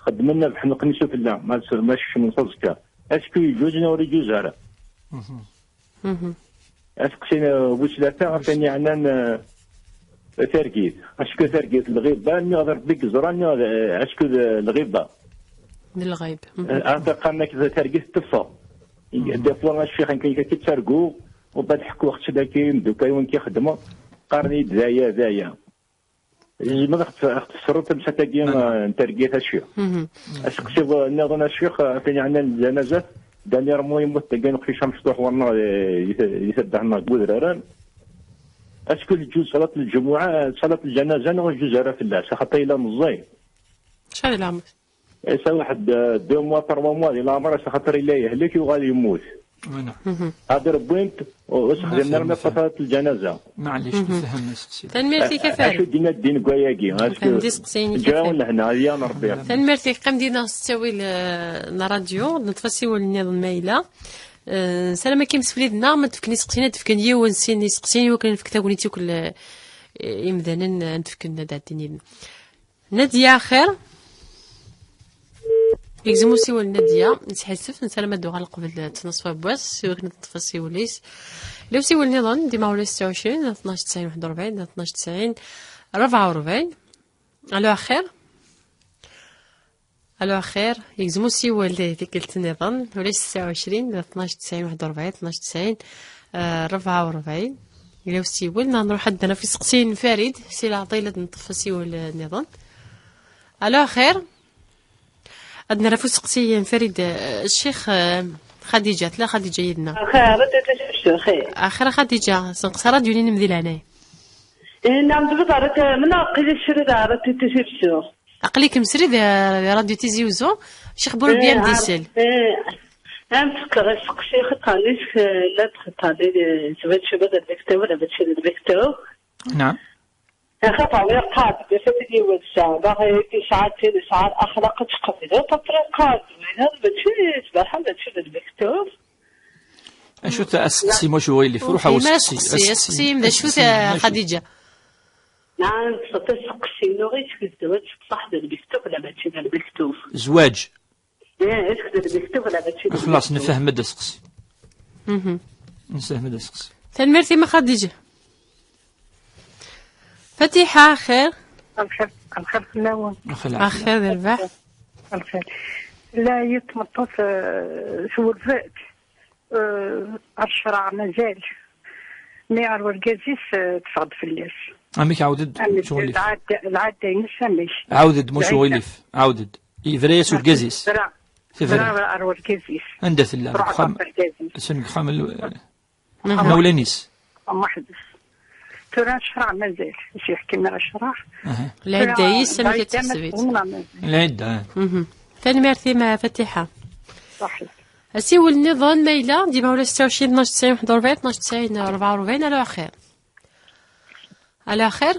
xeddmen, rebḥen lqnis ufella, ma s-, ma skecmen s aẓekka. Est-ce que yeǧuz neɣ ur yeǧuz ara? Aseqsi, eh, wis tlata, atan yeɛnan, eh, targit. Est-ce que targit d lɣiba, niɣ d Rebbi i yeẓran, niɣ d, eh, est-ce que d lɣiba? D lɣib. Eh, ata qqaren-ak d targit teffeɣ. Des fois, a ccix, nekk akka k-ttarguɣ, u bad ḥkuɣ-tt dagi, mdukal win k-ixedmeɣ, qqaren-iyi-d d aya, d aya. Tzemreḍ ad ɣ-t-, ad ɣ-tfesreḍ tamsalt-agi, eh, n targit, a ccix? Aseqsi nniḍen, a ccix, atan yeɛnan lǧanazat, Dani Rmu yemmut dagi uqcic amecṭuḥ ɣur-neɣ, eh, di ta-, di taddart-nneɣ deg wudraren. Est-ce que yeǧuz ṣalat lǧumuɛa, ṣalat lǧanaza, neɣ ur yeǧuz ara fell-as, axaṭer yella meẓẓi? Acḥal di leɛmer? Yesɛa waḥed, eh, deux mois, trois mois di leɛmer-is, axaṭer yella yehlek, yuɣal yemmut. Ad rewwin-t, u-, ur sexdimen ara ma ṭṭafat lǧanaza. Maɛlic, nefhem aseqsi. Tanemmirt-ik a Farid. Acu d-yenna ddin deg wayagi? Nefhem d iseqsiyen-ik a Farid. Ǧǧiɣ-awen lehna, ad yaɣen Rebbi. Tanemmirt-ik, qqim dinna s ttawil, eh, n ṛṛadyu, neṭṭef asiwel nniḍen ma yella. Eh, nessaram akken imsefliden-nneɣ, ma d-fken iseqsiyen, ad d-fken yiwen, sin iseqsiyen, i wakken ad nefk tagnit yakk l-, eh, imdanen, ad d-fken, ad d-ɛeddin yid-neɣ. Nadia, axir? Yegzem usiwel n Nadia, nesḥissef, nessaram ad d-tuɣal qbel ttnaṣfa n wass, i wakken ad teṭṭef asiwel-is. Yella usiwel nniḍen, dima ula ستة وعشرين اثناش تسعين واحد وأربعين, اثناش تسعين أربعة وأربعين. Alo, axir? Alo, axir? Yegzem usiwel di tikkelt nniḍen, ula ستة وعشرين اثناش تسعين واحد وأربعين, اثناش تسعين, eh, أربعة وأربعين. Yella usiwel, neɣ nruḥ ad d-naf iseqsiyen n Farid, si leɛḍil ad neṭṭef asiwel, eh, nniḍen. Alo, axir? Ad nerr ɣef useqsi n Farid, eh, ccix, eh, Xadiǧa, tella Xadiǧa yid-neɣ. Axir, ad d-tessefsex, xir. Axir a Xadiǧa, senqes ṛṛadyu-nnem di leɛnaya. Eh, nɛam, tebɣiḍ ara t-, mneɣ aql-i srid ara t-, tessefsex. Aql-ikem srid, eh, di ṛṛadyu Tizi Uzzu, ccix Burbiya, eh, m d isel. Eh, am tfekkeḍ aseqsi, xaṭer-nni, eh, la txeṭṭer-nni, eh, tebɣiḍ tcebbeḍ lmektub, la mačči d lmektub. Naɛam. Axaṭer iqad, d acu i d-yewwin ssaɛa, ma yesɛa tin, yesɛa axlaq ad tqebleḍ, après iqad, win-a mačči d sbaḥa, mačči d lmektub. Acu-t aseqsi, ma ur ɣilif, ruḥ a useqsi, aseqsi, aseqsi, d acu-t, aseqsi, a Xadiǧa? Naɛam, aseqsi-inu ɣis d zzwaǧ ṣṣeḥ d lmektub, la mačči d lmektub. Zzwaǧ. Eh, est-ce que d lmektub la mačči d lmektub? Xlaṣ, nefhem-d aseqsi. Mhm. Nefhem-d aseqsi. Tanemmirt-im a Xadiǧa. Fatiḥa, axir? Lxir, lxir fell-awen. Axir, d rrbeḥ. Lxir. La, yiwet tmeṭṭut, eh, twelfet, eh, ar ccreɛ mazal. Mi ar wergaz-is, eh, teffeɣ-d fell-as. Amek, ɛawed-d, amek, acu ɣilif? Lɛadda, lɛadda-ines amek? Ɛawed-d, ma ur ɣilif. Ɛawed-d. Yebra-yas urgaz-is. Tebra. Tebra. Tebra ar wergaz-is. Anda tella? Deg uxxam? Deg uxxam n imawlan-is? Am weḥd-s. Tura ccreɛ mazal, ur s-yeḥkim ara ccreɛ. Lɛidda-is, amek ad tḥesbit? Lɛidda. Tanemmirt-im a Fatiḥa. Ṣaḥit. Asiwel nniḍen ma yella, dima ula ستة وعشرين اثناش تسعين واحد وأربعين اثناش تسعين أربعة وأربعين. Alo axir. Alo axir.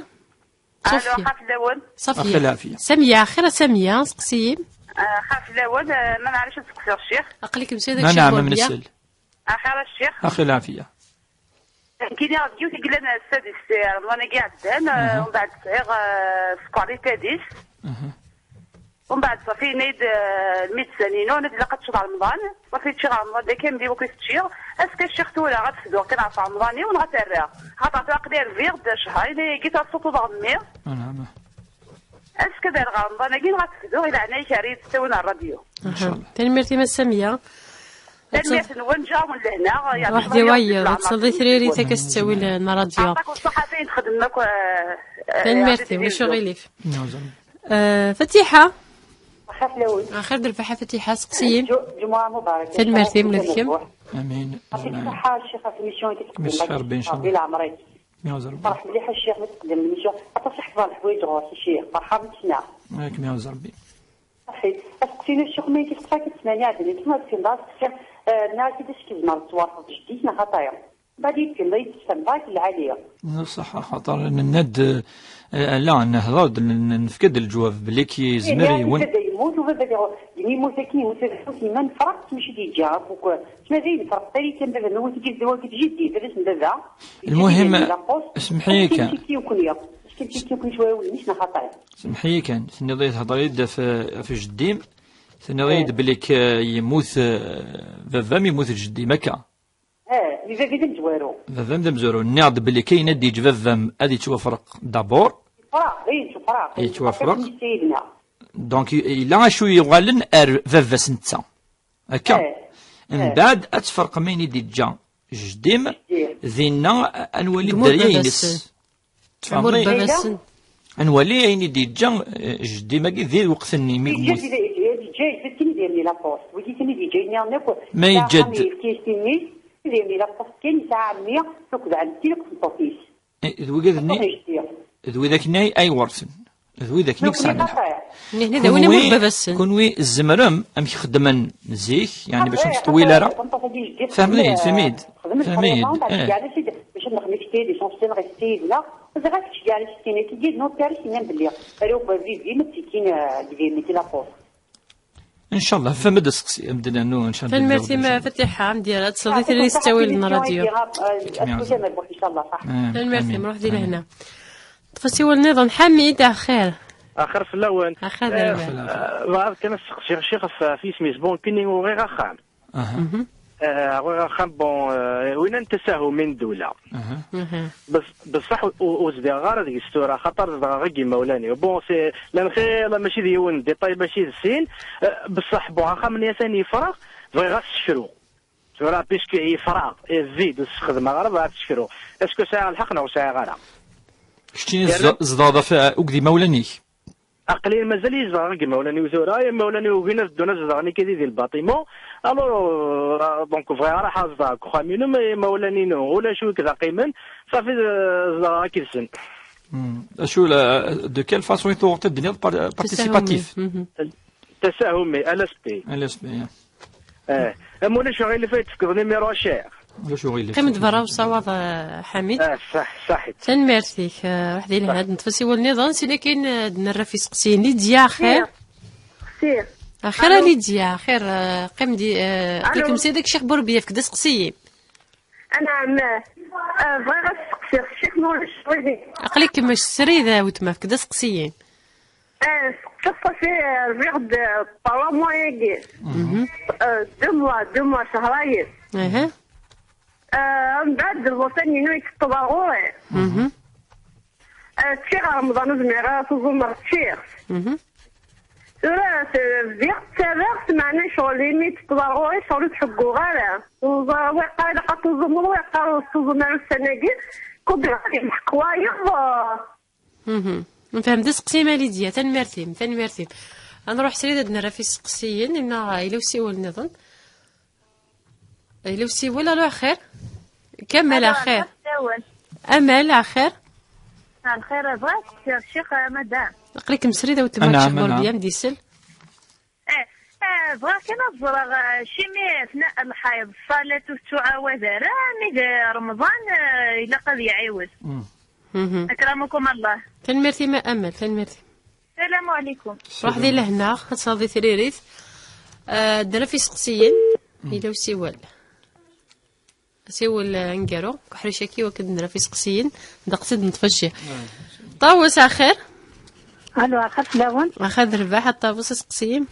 Alo, Sofia. Xaf lawen. Sofia. Axir lɛafiya. Samia, axir a Samia, seqsi-yi. Ah, xaf lawen, ah, ma neɛrif ad seqsiɣ ccix. Aql-ikem sɛid. Ma neɛrif ad nsel. Axir a ccix. Axir lɛafiya. Nekkini ɣef yiwet i yellan ass-a di s-, Remḍan-agi iɛeddan, eh, umbeɛd sɛiɣ, eh, sskeṛ di tadist. Umbeɛd ṣafi yenna-yi-d, eh, lmidsan-inu, yenna-d ilaq ad teččeḍ Remḍan. Ṣafi ččiɣ Remḍan, d akken d wakk i teččiɣ. Azekka ccix tura ad fduɣ kan ɣef Remḍan-iw neɣ ad t-rreɣ. Xaṭer tura aql-i rbiɣ-d ccher, yenna-yagi tura tessuṭuḍ ɣer mmi. Azekka ad rreɣ Remḍan-agi neɣ ad t-fduɣ, i leɛnaya-k err-iyi-d s ttawil n ṛṛadyu. Tanemmirt-im a Samia. Tanemmirt-nwen, ǧǧiɣ-awen lehna. Ruḥ di wayeḍ, ad teldi tririt akka s ttawil n ṛṛadyu. Aṭak n ṣṣaḥa ayen txedmem akk, eh, eh, tanemmirt-im, ulac aɣilif. Eh, Fatiḥa. Axir d lbaḥa Fatiḥa, seqsi-yi. Tanemmirt-im ula d kemm. Amin. Amin. Ṣaḥa, ccix, ɣef l'émission i tqeddem. Mesḥer, inchallah. Ṛebbi leɛmeṛ-ik. Ferḥ mliḥ a ccix mi tqeddem l'émission. Aṭas i ḥefḍeɣ leḥwayeǧ ɣur-k a ccix. Merḥba bik. Amin, amin, Ṛebbi. Ṣaḥit. Aseqsi-inu a ccix, ma yekkat ṭṭfak ttmanya ɛeddan-agi, ma tefkiḍ-as ssix, eh, nniɣ-ak-id acu k-izmer tettwarfeḍ jeddi-k neɣ xaṭi. Mbeɛd yekken la yettekfem ḍak lɛali. Ṣaḥa, xaṭer nenna-d, eh, ala, nehḍer-d, n-, n-, nefka-d leǧwab belli k-, yezmer yiwen. Baba yemmut, u baba di-, din yemmut akken yemmut baba-s, yemma nefreq, mačči d-yeǧǧa akk, tma d ayen nefreq, tali kan baba-nwen, tigi d wagi d jeddi, baba-s n baba. Lmuhim, semmeḥ-iyi kan. Semmeḥ-iyi kan, tenniḍ-iyi thedreḍ-iyi-d ɣef, ɣef jeddi-m, tenniḍ-iyi-d belli k-, yemmut, eh, baba-m, yemmut jeddi-m, akka? Eh, di baba d amezwaru. Baba-m d amezwaru. Nniɣ-d belli kayen ad d-yeǧǧ baba-m ad yettwafreq d'abord. Yettwafreq, yettwafreq. Yettwafreq. Donc, i-, yella acu yuɣalen ar baba-s netta. Akka. Eh, eh. Mbeɛd ad tferqem ayen i d-yeǧǧa jeddi-m, jeddi-m, dinna a-, a nwali dderya-ines. Tfehmeḍ? Ad nwali ayen i d-yeǧǧa, eh, jeddi-m-agi di lweqt-nni mi yemmut. Yeǧǧa-d, yeǧǧa-d kan idrimen i la poste. Wigi kan i d-yeǧǧa, nniɣ-am akk, ma yeǧǧa-d, yefka-as timmi, idrimen i la poste kan, yesɛa ɛemmi akked ɛemti akked tmeṭṭut-is. Eh, d wigad-nni, d widak-nni ay, ay werten. D widak-nni yesɛan lḥeqq. Nihni d win imur baba-sen. Kunwi tzemrem, amek xeddmen zik, yeɛni bac ur nettṭewwil ara. Fehmem-iyi-d, fehmem-iyi-d. Fehmem-iyi-d, eh. Bac ad nexdem kečč, l'essentiel ɣef ssayed-nneɣ. Ẓriɣ kečč, yeɛni, kečč kan akka, non, Paris, yenna-m belli ara akk baba-m ad ttekkin, eh, deg, deg la poste. Ncallah, fehmem-d aseqsi, amdan-anu, ncallah. Tanemmirt-im a Fatiḥa, amdirat, ad tesleḍ i tili s ttawil n ṛṛadyu. Tanemmirt-im, ruḥ di lehna. Ṭṭef asiwel nniḍen, Ḥamid, axir. Axir fell-awen. Axir d rrbeḥ. Eh, bɣiɣ kan ad seqsiɣ ccix ɣef, ɣef yisem-is, bon, kini uriɣ axxam. Aha. Mhm. Eh, uriɣ axxam, bon, eh, win n tasahumin n ddula. Aha. Mhm. Bes-, beṣṣeḥ ur, ur, ur zdiɣeɣ ara deg-s tura, xaṭer zedɣeɣ deg yimawlan-iw. Bon, c'est, llan xir, mačči d yiwen n détail, mačči d sin. Eh, beṣṣeḥ, bon, axxam-nni atan yefreɣ, bɣiɣ ad s-sekruɣ. Tura, puisque yefreɣ, eh, vide, ur s-xedmeɣ ara, bɣiɣ ad t-sekruɣ. Est-ce que sɛiɣ lḥeqq neɣ ur sɛiɣ ara? Keččini yerna tzedɣeḍ ɣef, eh, ugdi imawlan-ik? Aql-i mazal-iyi zedɣeɣ deg imawlan-iw tura, imawlan-iw ugin ad ddun ad zedɣen nekk di, di lbaṭimu. Alors, euh, donc, bɣiɣ ara ad zedɣeɣ deg uxxam-inu, ma imawlan-inu ulac wid d-qqimen, safi, euh, zedɣeɣ akid-sen. Hmm. Acu, la, de quelle façon i tuɣeḍ ad d-tiniḍ par-, participatif? Tasahumi, L S P. L S P, ya. Eh, am ulac aɣilif ay tefkeḍ numéro cher. Ulac aɣilif. Qqim-d berra usawaḍ, eh, Ḥamid. Eh, ṣaḥ-, ṣaḥit. Tanemmirt-ik, eh, ruḥ di lehna, ad neṭṭef asiwel nniḍen, syin akin, eh, ad nerra f iseqsiyen. Lidya, axir? Xir. Axir a Lidya, axir, eh, qqim di, eh, alo. Aql-ikem sɛid ccix Burbiya, efk-d aseqsiyen. Anɛam, eh, bɣiɣ ad seqsiɣ ccix ma ulac aɣilif. Aql-ikem srid a weltma, efk-d aseqsiyen. Eh, seqsiɣ ṣafi, eh, rbiɣ-d, eh, trois mois-agi. Mhm. Eh, deux mois, deux mois, cehrayen. Aha. Eh, mbeɛd lwatan-inu yetteṭṭeḍ ɣur-i. Mhm. Eh, ččiɣ Remḍan, ur zmireɣ ara ad t-uẓumeɣ, ččiɣ. Mhm. Tura, eh, bdiɣ ttarraɣ, meɛna ccɣel imi yetteṭṭeḍ ɣur-i, ccɣel ur t-ḥegguɣ ara. Ur ẓ-, wa yeqqar ilaq ad tuẓumeḍ, wa yeqqar ur tettuẓum ara ussan-agi. Kubbiɣ ad yemḥeq wayeḍ, eh, Mhm. Nefhem d aseqsi-m a Lidya, tanemmirt-im, tanemmirt-im. Ad nruḥ srid ad nerr ɣef iseqsiyen, imna yella usiwel nniḍen. Yella usiwel, alo, axir? Kamal, alo, axir? Amal, axir? مساء الخير، بغيت نسقسي الشيخ، آه، مدام. Aql-ikem srid a weltma. Anɛam, Ccix Burebbi, anɛam. Am d-isel. Eh, eh, bɣiɣ kan ad ẓreɣ, eh, acimi أثناء الحيض الصلاة ur tettɛawad ara, mi d Remḍan, eh, ilaq ad iɛiwed. Mm. Mhm. أكرمكم الله. Tanemmirt-im a Amal, tanemmirt-im. السلام عليكم. Ruḥ di lehna, ad tesɛuḍ di tririt. Eh, ddren ɣef iseqsiyen, mm, yella usiwel. Asiwel, eh, aneggaru, uḥric-agi wakken d-nerra ɣef iseqsiyen, ddeqs i d-neṭfacci. Ṭawes, axir? Alo, axir fell-awen. Axir d rrbeḥ, a Ṭawes, iseqsiyen.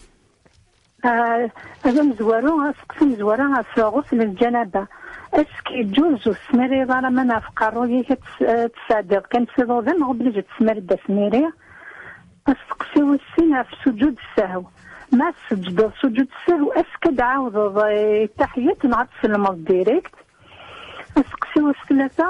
Ah, ad amezwaru, aseqsi amezwaru ɣef ɣusl n lǧanaba. Est-ce que yeǧǧuz ur tesmiriḍ ara aman ɣef qerruy-ik, ad tes-, ad tesɛeddiḍ kan s iḍudan, neɣ obligé tesmiriḍ d asmiri? Asteqsi wis sin ɣef sujud ssahw. Ma tesǧedeḍ sujud ssahw, est-ce que ad d-tɛawdeḍ, eh, taḥiyat neɣ ad tselmeḍ direct? Asteqsi wis tlata,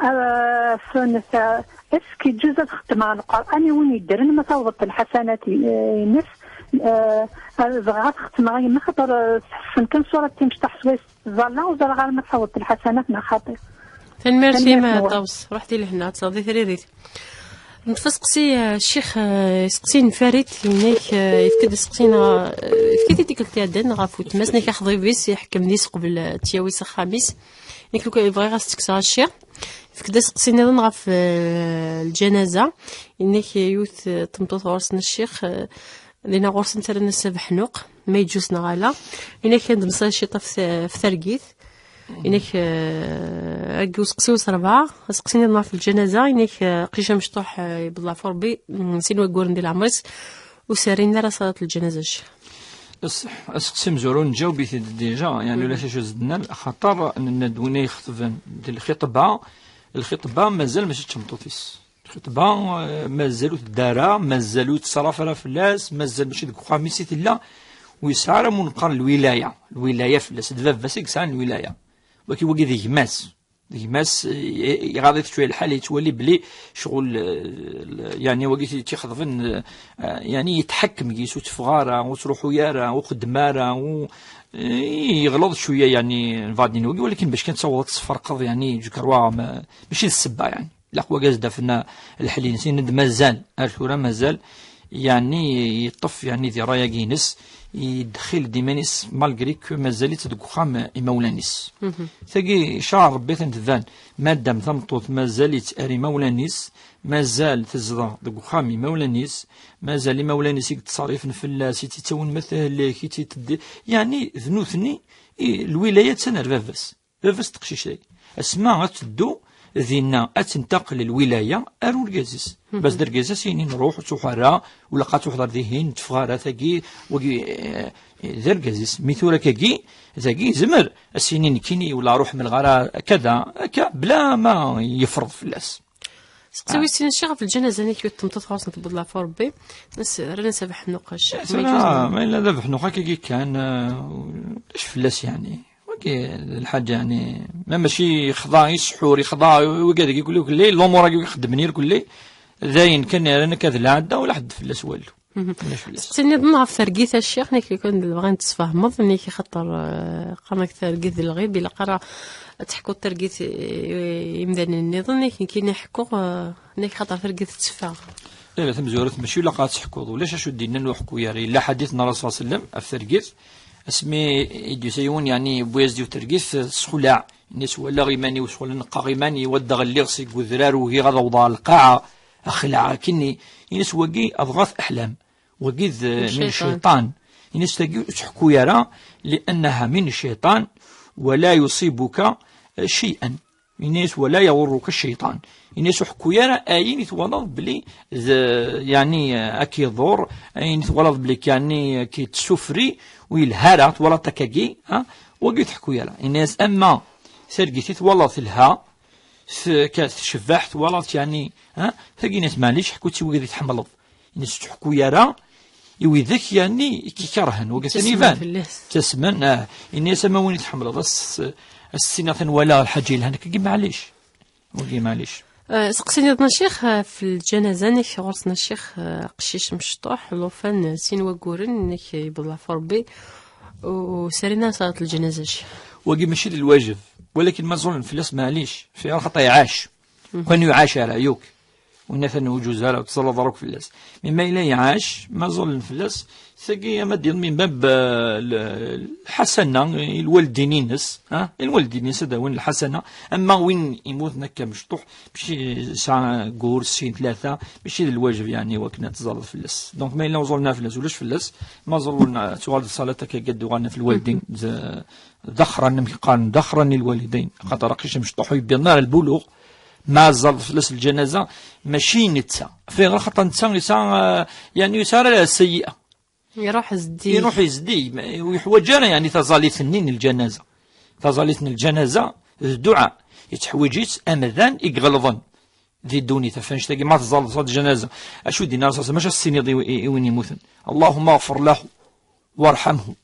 ah, sunet, ah, est-ce que yeǧǧuz ad xeddmeɣ Lqur'an i win yeddren ma tawḍeḍ lḥasanat, eh, ines? Eh, ah, bɣiɣ ad xeddmeɣ i yemma, xaṭer, eh, tḥessen kan ṣṣurat timecṭaḥ swayes ẓẓalleɣ, ur ẓriɣ ara ma tḥewweḍ lḥasanat neɣ xaṭi. Tanemmirt-im, tanemmirt-nwen. Ṭawes, ruḥ di lehna, ad tesɛuḍ di tririt. Neṭṭef aseqsi, eh, ccix, eh, iseqsi n Farid, yenna-k, eh, yefka-d aseqsi neɣ, eh, yefka-t-id tikkelt iɛeddan ɣef weltma-s, yenna-k axḍib-is iḥekkem deg-s qbel, eh, ad t-yawi s axxam-is. Yenna-k lukan bɣiɣ ad s-ttekkseɣ a ccix. Yefka-d aseqsi nniḍen ɣef, eh, lǧanaza. Yenna-k yiwet, eh, tmeṭṭut ɣur-sen a ccix, eh, dinna ɣur-sen ttarran-as abeḥnuq, ma yeǧǧuz neɣ ala. Yenna-k ad d-nmeslay ciṭ ɣef ta-, ɣef targit. Yenna-k, eh, agi useqsi wis rebɛa, aseqsi nniḍen ɣef lǧanaza, yenna-k, eh, aqcic amecṭuḥ, eh, yewweḍ leɛfu Rebbi, mm, sin wagguren di leɛmer-is, ur s-rrin ara ṣalat lǧanaza. Ṣṣeḥ, aseqsi amezwaru nǧaweb-it-id déjà, yeɛni ulac acu zedna, axaṭer nenna-d win ay ixeṭben di lxiṭba, lxiṭba mazal mačči d tmeṭṭut-is. Lxeṭba, eh, mazal ur tedda ara, mazal ur yettṣarraf ara fell-as, mazal mačči deg uxxam-is i tella, ur yesɛi ara amu neqqar lwilaya. Lwilaya fell-as, d baba-s i yesɛan lwilaya. Wagi, wagi d gma-s. D gma-s, eh, iɣaḍ-it cwiya lḥal, yettwali belli ccɣel, eh, l-, yeɛni wagi i tt-ixeḍben, eh, yeɛni yetḥekkem deg-s, ur teffeɣ ara, ur ttruḥu ara, ur xeddem ara, ur, eh, yeɣleḍ cwiya, yeɛni, nbɣa ad d-nini wagi, walakin bac kan tessawḍeḍ ad tesferqeḍ, yeɛni, ǧekrwa, ma-, mačči d ssebba, yeɛni. Ilaq wagi ad s-d-afen leḥel-ines, yenna-d mazal, ar tura mazal, yeɛni yeṭṭef, yeɛni di ṛṛay-agi-ines, yeddexxil-d iman-is, malgré que mazal-itt deg uxxam imawlan-is. Mhm. Tagi, ccṛeɛ n Ṛebbi atan tban, madam tameṭṭut mazal-itt ar imawlan-is, mazal tezdeɣ deg uxxam imawlan-is, mazal imawlan-is i yettṣerrifen fell-as, i tt-ittawin ma tehlek, i tt-iteddi, yeɛni d nutni, i, lwilaya attan ar baba-s. Baba-s n teqcict-agi. Asma ad teddu dinna, ad tentaqel lwilaya ar urgaz-is. Mhm. Bas d argaz-is, yini nruḥ, ur ttruḥ ara, ur ilaq ad truḥeḍ ar dihin, ur teffeɣ ara tagi, wagi, eh, d argaz-is. Mi tura kagi, dagi, yezmer, ad s-yini nekkini, wala ruḥ mleɣ ara, kada, akka, bla ma yefreḍ fell-as. Seqsi wis sin, ccix, ɣef lǧanaza-nni, yiwet tmeṭṭut ɣur-sen tewweḍ leɛfu Ṛebbi, nas-, rran-as abeḥnuq, ccix. Tura, ma yella d abeḥnuq akkagi kan, eh, ulac fell-as, yeɛni. Wagi d lḥaǧa, yeɛni, ma mačči yexḍa i ssḥur, yexḍa i wigad-agi kulli, kulli, lumuṛ-agi xeddmen irkulli, d ayen kan, rran akka d lɛadda, ula ḥedd fell-as walu. Mhm. Ulac fell-as. Seqsi nniḍen ɣef targit, a ccix, nekk kan bɣan tessfehmeḍ, nekk xaṭer, eh, qqaren-ak targit d lɣib, ilaq ara ad teḥkuḍ targit i, i yimdanen nniḍen, nekk nekkini ḥkuɣ, eh, nekk xaṭer targit tetteffeɣ. Ih, tamezwarut mačči ilaq ad teḥkuḍ, ulac acu d-yennan ur ḥekku ara, yella ḥadit n Ṛṛasul ṣalla Llahu ɛalayhi wa sallam ɣef targit, asmi i d-yusa yiwen, yeɛni, yewwi-as-d yiwet targit, tessexlaɛ, yenna-as walaɣ iman-iw ccɣel neqqaɣ iman-iw, ad d-ɣelliɣ seg udrar, ugiɣ ad awḍeɣ ɣer lqaɛa, axlaɛ akkenni, yenna-as wagi adɣa teḥlam. Wagi d min cciṭan. Ini-as tagi ur ttḥekku ara, لأنها من الشيطان ولا يصيبك شيئا. Ini-as ولا يضرك الشيطان. Ini-as ur ḥekku ara ayen i twalaḍ belli d, yeɛni, ad k-iḍur, ayen i twalaḍ belli yeɛni ad k-tessufri, ur yelha ara, twalaḍ-t akkagi, ha? Wagi ur tḥekku ara. Ini-as ama targit i twalaḍ telha, t-, ka-, tcebbeḥ, twalaḍ-tt, yeɛni, ha? Tagi ini-as maɛlic, ḥku-tt i wigad i tḥemmleḍ. Ini-as ur ttḥekku ara i widak, yeɛni, i k-ikerhen, wagi atan iban. Ttasmen fell-as. Ttasmen, ah. Ini-as ama win i tḥemmleḍ, as-, as-tiniḍ atan walaɣ lḥaǧa yelhan, akkagi maɛlic. Wagi maɛlic. Eh, seqsi nniḍen a ccix, eh, ɣef lǧanaza, nek ɣur-sen a ccix, eh, aqcic mecṭuḥ, llufan, eh, sin wagguren, nek yewweḍ leɛfu Ṛebbi, u-, ur s-rrin ara ṣalat lǧanaza a ccix. Wagi mačči d lwajeb, walakin ma ẓẓulen fell-as maɛlic, fi xaṭer iɛac. Mhm. Kan ur iɛac ara, yakk. Win atan ur yeǧǧuz ara, ur ttẓallaḍ ara akk fell-as. Mi ma yella iɛac, ma ẓallen fell-as, tagi ama d-yeḍmen bab, eh, l-, lḥasana i lwaldin-ines, ha? I lwaldin-ines ad awin lḥasana, ama win imuten akka mecṭuḥ, mačči sɛa gur sin, tlata, mačči d lwajeb, yeɛni, wakken ad tẓalleḍ fell-as. Donc, ma yella ur ẓallen ara fell-as, ulac fell-as, ma ẓallen, eh, tuɣal d ṣṣalat akka, gad uɣalen ɣef lwaldin, d, d axran, amek qqaren, d axran i lwalidayn, xaṭer aqcic amecṭuḥ ur yewwiḍen ara lbuluɣ, ma ẓẓallet fell-as lǧanaza, mačči i netta. Fayɣer? Xaṭer netta yesɛa, eh, yeɛni yesɛa ara seyyi'a. Iruḥ zdi. Iruḥ zdi, ma, ur yeḥwaǧ ara, yeɛni, taẓallit-nni n lǧanaza. Taẓallit n lǧanaza d dduɛa. Yettḥwiǧ-itt amdan i iɣelḍen di ddunit. Ɣef annect-agi, ma tẓalleḍ ṣṣalat lǧanaza, acu d-yenna Ṛṛasul, maca s-tiniḍ i, i, i win yemmuten: اللهم اغفر له وارحمه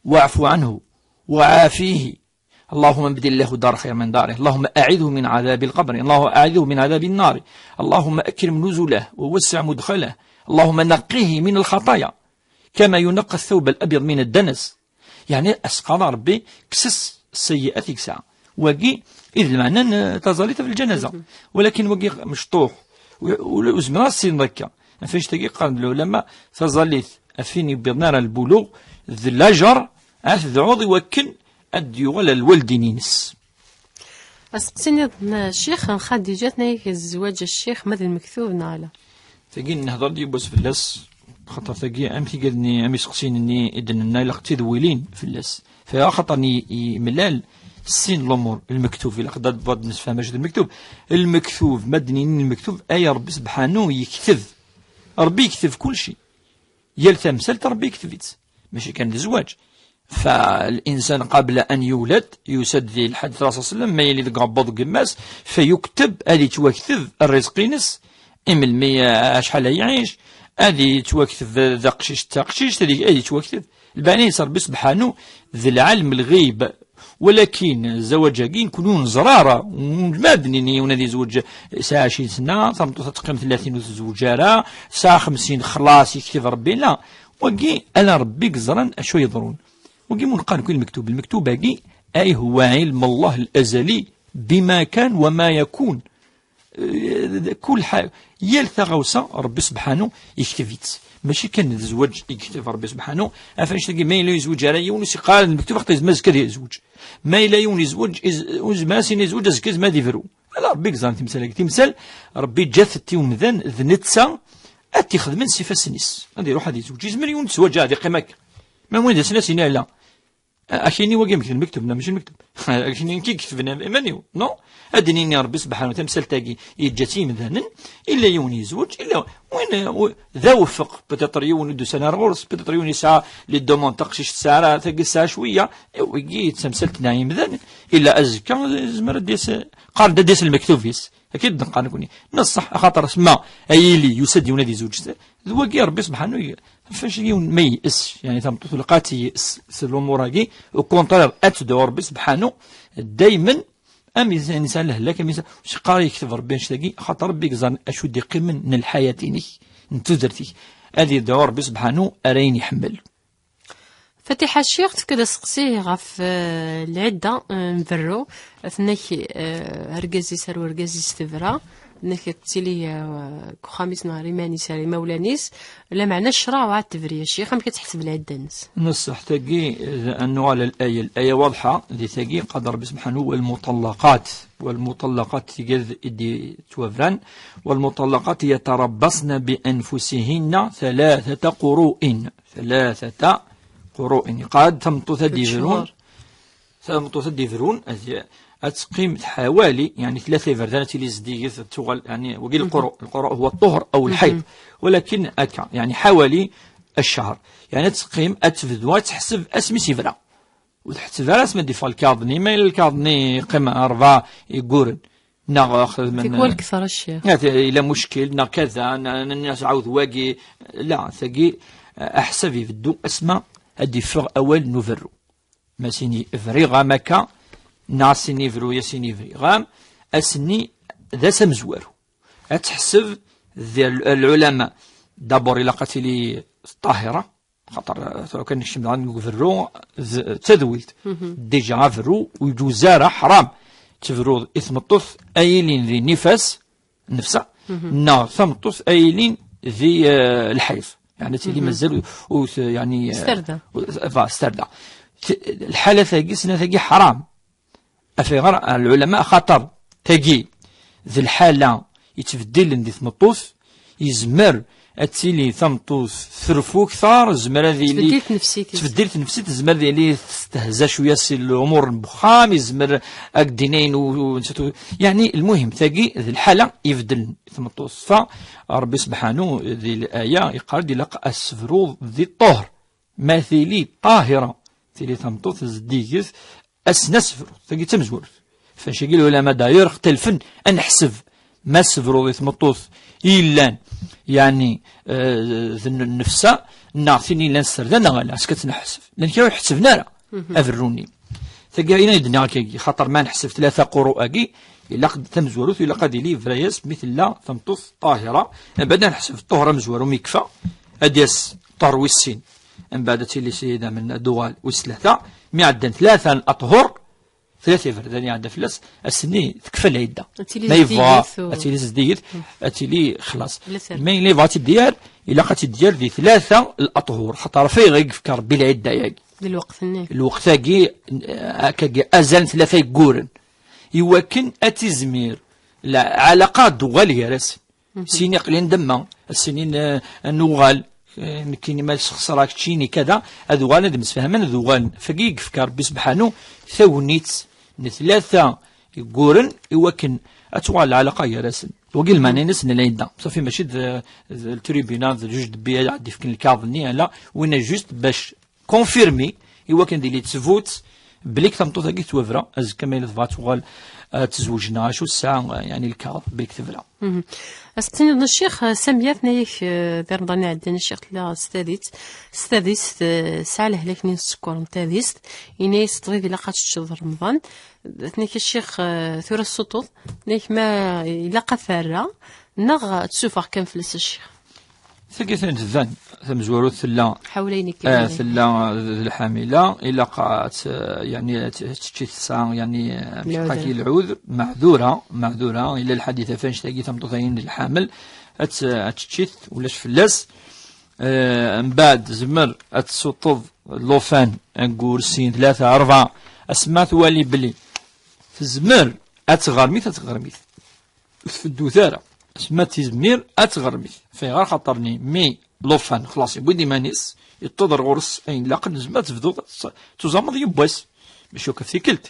واعف عنه وعافيه. اللهم ابدل له دار خير من داره. اللهم أعذه من عذاب القبر. اللهم أعذه من عذاب النار. اللهم أكرم نزله ووسع مدخله. اللهم نقه من الخطايا كما ينقى الثوب الأبيض من الدنس. Yeɛni, asqaḍ a Ṛebbi, kkes-as sseyyi'at i yesɛa. Wagi i d lmeɛna n, eh, taẓallit ɣef lǧanaza. Walakin wagi mecṭuḥ. U, u, ur zmireɣ ad s-tiniḍ akka. Ɣef annect-agi qqaren-d lɛulama, taẓallit ɣef win yewwiḍen ara lbuluɣ, d lajer, ad tedɛuḍ i wakken ad d-yuɣal ar lwaldin-ines. Aseqsi nniḍen, ccix, n Xadiǧa, tenna-yak zzwaǧ a ccix, ma d lmektub neɣ ala? Tagi nehder-d yiwwas fell-as, xaṭer tagi am tigad-nni, am iseqsiyen-nni i d-nenna, ilaq d tidwilin fell-as. Fa axaṭer i, i, imlal sin lumuṛ, lmektub, ilaq d ad, ad nessefhem acu d lmektub. Lmektub, ma d-nini lmektub, ay Ṛebbi sebḥanu yekteb. Ṛebbi yekteb kulci. Yal tamsalt Ṛebbi yekteb-itt. Mačči kan d zzwaǧ. Fa linsan qabla an yulad, yusa-d di lḥadit n Ṛṛasul sallam, ma yili deg uɛebbuḍ n yemma-s, fa yukteb, ad yettwakteb rrizq-ines, i melmi, eh, acḥal ay iɛic, ad yettwakteb d aqcic d taqcict, ad y-, ad yettwakteb. Lbaɛni-s Ṛebbi sebḥanu d lɛalem lɣib. Walakin zzwaǧ-agi, nekkni ur neẓri ara, ur nezmir ad d-nini yiwen ad yezweǧ, yesɛa ɛecrin sna, tameṭṭut ad teqqim tlatin ur tezweǧ ara, tesɛa xemsin, xlaṣ, yekteb Ṛebbi, la. Wagi, ala Ṛebbi i yeẓran acu yeḍrun. Wagi mu neqqar nekkni lmektub, lmektub-agi, ay huwa ilm Allah al-azali, bima kan wa ma yakun. Eh, kul ḥa-, yal taɣawsa, Ṛebbi sebḥanu yekteb-itt. Mačči kan d zzwaǧ i yekteb Ṛebbi sebḥanu. Ɣef annect-agi, ma yella ur yezwiǧ ara yiwen, ur s-yeqqar ara d lmektub, axaṭer yezmer azekka ad yezweǧ. Ma yella yiwen yezweǧ, iz-, ur yezmer ad s-yini yezweǧ, azekka yezmer ad yebru. Ala Ṛebbi i yeẓran timsal-agi. Timsal, Ṛebbi yeǧǧa-t-tt i umdan, d netta ad t-ixedmen s ifassen-is. Ad iruḥ ad yezweǧ. Yezmer yiwen ur yettwaǧǧa, ad yeqqim akka. Ma win d asen ad s-yini ala. Akini wagi amek d lmektub, neɣ mačči lmektub? Akini nekk i iketben iman-iw, non? Ad d-nini Ṛebbi sebḥanu tamsalt-agi yeǧǧa-tt i yimdanen, illa yiwen yezweǧ, illa win, eh, u-, d awefeq, peut-être yiwen ur d-usan ar ɣur-s, peut-être yiwen yesɛa les demandes, taqcict tesɛa ara, tagi tesɛa cwiya, eh, wigi d tamsalt n yimdanen, illa azekka, eh, yezmer ad d-yas, qqaren-d ad d-yas lmektub-is. Akka i d-neqqar nekkni. Neṣṣeḥ, axaṭer asma ay yili yusa-d yiwen ad yezweǧ, d wagi Ṛebbi sebḥanu, fac yiwen ma yes, yeɛni tameṭṭut ilaq ad yes s lumuṛ-agi, au contraire, ad tedɛu Ṛebbi sebḥanu, daymen, am is-, am yesɛa lehlak, am yesɛa, ur s-yeqqar ara yekteb Ṛebbi annect-agi, axaṭer Ṛebbi i yeẓran acu d-iqqimen n lḥayat-inek, n tudert-ik. Ad yedɛu Ṛebbi sebḥanu ar ayen iḥemmel. Fatiḥa Ccix tefka-d aseqsi ɣef, eh, lɛidda, eh, n berru. Tenna-k, eh, argaz-is ar urgaz-is tebra. Tenna-k ad tili, eh, deg uxxam-is neɣ ar iman-is, ar imawlan-is. Lameɛna ccreɛ ur ɛad tebri, a Ccix. Amek ad teḥseb lɛidda-nnes? Neṣṣeḥ tagi, eh, ad nuɣal ar laya. Laya waḍḥa, di tagi, qal Ṛebbi sebḥanu, والمطلقات. والمطلقات, tigad i d-yettwabran. والمطلقات يتربصن بأنفسهن ثلاثة قروء. ثلاثة قروء. Yeqqar-d tameṭṭut ad d-ibrun. Tameṭṭut ad d-ibrun, ad, ad teqqim ḥawali, yeɛni tlata iberdan, ad tili zeddiget, ad tuɣal, yeɛni, wagi lquru, lquru huwa ṭṭuhur aw lḥayḍ. Walakin akka, yeɛni ḥawali ccher. Yeɛni ad teqqim, ad tebdu, ad teḥseb asmi s-yebra. Ur tḥetteb ara asmi d-yeffeɣ lkaɣeḍ-nni, ma yella lkaɣeḍ-nni yeqqim rebɛa igguren, neɣ xedmen, tikwal kter a Ccix. Neɣ t-, yella muckil, neɣ kada, n-, n-, n-, ɛawed wagi. La, tagi, eh, aḥsab ibeddu asma ad d-yeffeɣ awal n uberru. Ma s-ini briɣ-am akka, neɣ s-ini bru, a s-ini briɣ-am, ass-nni d ass amezwaru. Ad teḥseb di l-, lɛulama, d'abord ilaq ad tili ṭṭahira, xaṭer, eh, tura kan nekcem daɣen deg uberru, d, d tadwilt. Déjà aberru ur yeǧuz ara, ḥram. Tebruḍ i tmeṭṭut ay ilin di nifas, nnefsa, Neɣ tameṭṭut ay yilin di, eh, lḥayḍ. Yeɛni ad tili mazal ur, ur t-, yeɛni, eh, s tarda. Ur, va, s tarda. T-, lḥalat-agi, snat-agi ḥaram. Af ayɣer? Lɛulama, axaṭer tagi d lḥala yettbeddilen di tmeṭṭut, yezmer ad tili tameṭṭut treffu kter, yezmer ad yili tettbeddil tnefsit, tettbeddil tnefsit, tezmer ad yili testehza cwiya si lumuṛ n wexxam, yezmer ad k-d-inin u-, u-, yeɛni, lmuhim, tagi d lḥala ibeddlen i tmeṭṭut. Fa Ṛebbi sebḥanu di laya yeqqar-d ilaq asebru di ṭṭuhr. Ma tili ṭahira, tili tameṭṭut zeddiget, ass n asefru, tagi d tamezwarut. F'anect-agi lɛulama d'ailleurs xtalfen ad neḥseb ma asefru di tmeṭṭut i yellan, yeɛni, eh, d n-, nnefsa, neɣ tin yellan s tarda neɣ ala, ass-a ad tt-neḥseb. Llan kra ur ḥettben ara aberru-nni. Tagi ayen ay d-nniɣ akkagi, xaṭer ma neḥseb tlata quru-agi, ilaq d-, tamezwarut, ilaq ad yili yebra-yas mi tella tameṭṭut ṭahira, mbeɛd ad neḥseb ṭṭuhur amezwaru mi yekfa, ad d-yas ṭṭuhur wis sin. Mbeɛd ad tili s idammen ad d-tuɣal wis tlata. Mi ɛeddan tlata n aṭhur, tlata iberdan iɛedda fell-as, ass-nni tekfa lɛidda. Ad tili ma yebɣa zeddiget u- ad tili zeddiget, ad tili xlaṣ. Tlata. Ma yella yebɣa ad tt-id-yerr, ilaq ad tt-id-yerr di tlata n aṭhur. Xaṭer ɣef ayɣer i yefka Rebbi lɛidda-yagi? Di lweqt-nni. Lweqt-agi, eh, akkagi, azal n tlata yegguren. Iwakken ad tizmir lɛalaqa ad d-tuɣal gar-asen. Sin iqlin demma, sin in, eh, ad nuɣal, eh, nekkini ma sxesreɣ keččini kada, ad uɣalen ad msefhamen, ad uɣalen. Fagi i yefka Rebbi sebḥanu tagnit n tlata yegguren iwakken ad tuɣal lɛalaqa gar-asen. Wagi lmeɛna-ines n lɛidda. Safi mačči d, d ltribunal, d ljuj d bbi ad d-ifken lkaɣeḍ-nni, ala, winna juste bac confirmé, iwakken ad yili d ttbut belli tameṭṭut-agi tettwabra, azekka ma yella tebɣa ad tuɣal, eh, ad tezweǧ neɣ acu, tesɛa, eh, yeɛni lkaɣeḍ belli tebra. Mhm. As-tiniḍ a ccix, eh, Samia, tenna-yak, eh, di Remḍan iɛeddan a ccix tella s tadist, s tadist, eh, tesɛa lehlak-nni n sskeṛ n tadist, yenna-yas ṭṭbib ilaq ad teččeḍ Remḍan, tenna-k a ccix, eh, tura tessuṭṭuḍ, tenna-k ma ilaq ad terra, neɣ ad tsuffeɣ kan fell-as a ccix? Tagi tban tamezwarut tella, ḥawla ayen akka, eh, tella d lḥamila, ilaq ad tt-, yeɛni ad tt-, ad tečči tesɛa, yeɛni, eh, mecqaki lɛudur, meɛdura, meɛdura, ila lḥadit ɣef annect-agi tameṭṭut-agi n lḥamel, ad tt-, ad teččit, ulac fell-as. Eh, mbeɛd, tezmer ad tessuṭṭeḍ llufan, aggur, sin, tlata, rebɛa, asma twali belli tezmer ad tɣermit, ad tɣermit. Ur tfeddut ara. Asma tizmir ad tɣermit. Fayɣer? Xaṭer-nni mi llufan xlaṣ yewwi-d iman-is, yeṭṭeḍ ar ɣur-s ayen ilaqen, nezmer ad tebduḍ ad tt-, tuẓameḍ yiwwas. Mačči akk ɣef tikkelt.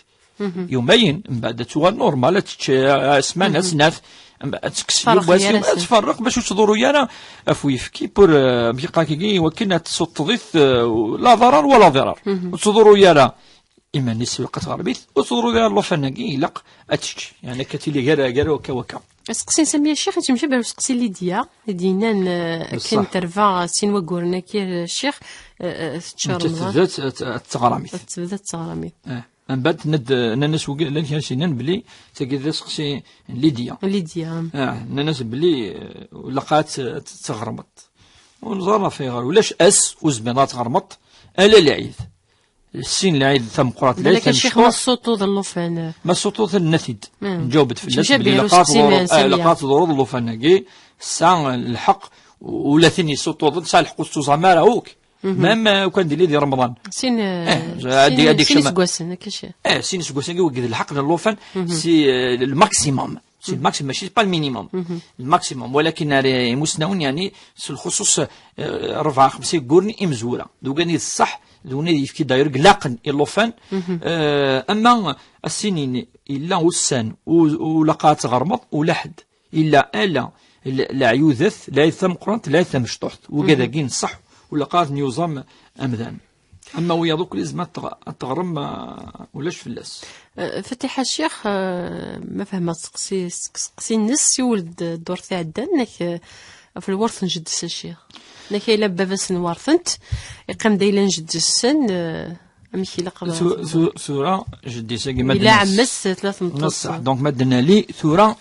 Yumayen, mbeɛd ad tuɣal normal, ad tečč, eh, ssmana, snat, mbeɛd ad tekkes yiwwas, ad tferreq bac ur tḍurru ara ɣef uyefki, pour, eh, amek yeqqar-agi, iwakken ad tessuṭṭeḍ-it, eh, la ḍarar wala ḍirar. Ur tḍurru ara iman-is, ilaq ad tɣermit, ur tḍurru ara llufan-agi, ilaq ad tečč. Yeɛni akka tili gar, gar wakka wakka. Aseqsi n Sami a Ccix yettemcabi ar useqsi n Lidya, i d-yennan, eh, akken terba sin wagguren-agi, eh, Ccix, eh, eh, tečča Remḍan. Tebda t-, t-, teɣramit. Tebda teɣramit. Eh, mbeɛd tenna-d, nnan-as wigi, llan kra s-yennan belli tagi d aseqsi n Lidya. Lidya. Eh, nnan-as belli, eh, ilaq ad t-, ad teɣremeḍ. Ur neẓri ɣef ayɣer. Ulac ass ur zmireḍ ad tɣermeḍ, ala lɛid. Sin lɛid tameqqrant, lɛid tamecṭuḥt. Balak a Ccix ma tessuṭṭuḍ llufan. Ma tessuṭṭuḍ, tenna-t-id. Nǧaweb-d fell-as belli ilaq ad tḍurreḍ, eh, ilaq ad tḍurreḍ llufan-agi, tesɛa lḥeqq, ula tin yessuṭṭuḍen tesɛa lḥeqq ur tettuẓam ara akk. Même, eh, ukan d-yili di Remḍan. Sin, eh, ad sin, d-, ad d-ikcem iseggasen, akka ci. Eh, sin iseggasen-agi wigi d lḥeqq n llufan, si, eh, le maximum. C'est le maximum, mačči pas le minimum. Le maximum. Walakin ar imusnawen, yeɛni, s lxuṣuṣ, eh, rebɛa, xemsa yegguren imezwura. D ugan i d ṣṣeḥ, d win i d-yefki d'ailleurs ilaqen i llufan. Eh, ama ass-inin, illa ussan, u-, ur ilaq ad tɣermeḍ, ula ḥedd. Illa ala, l-, leɛyudat, lɛid tameqqrant, lɛid tamecṭuḥt. Wigad-agi n ṣṣeḥ, ur ilaq ad ten-yuẓam amdan. Ama wiyaḍ akk yezmer ad tɣ-, ad teɣrem, ah, ulac fell-as. Eh, Fatiḥa Ccix, eh, ma fehmeɣ seqsi-, seqsi-nnes, siwel-d ddurt iɛeddan, nek, eh, ɣef lwert n jeddi-s a Ccix. Nek ayla n baba-s n wertent, iqqim-d ayla n jeddi-sen, eh, amek ilaq ad tu-, tu-, tura, jeddi-s-agi ma d-nas. Ɛemmi-s, tella tmeṭṭut. Neṣṣeḥ. Donc, ma d-nali, tura,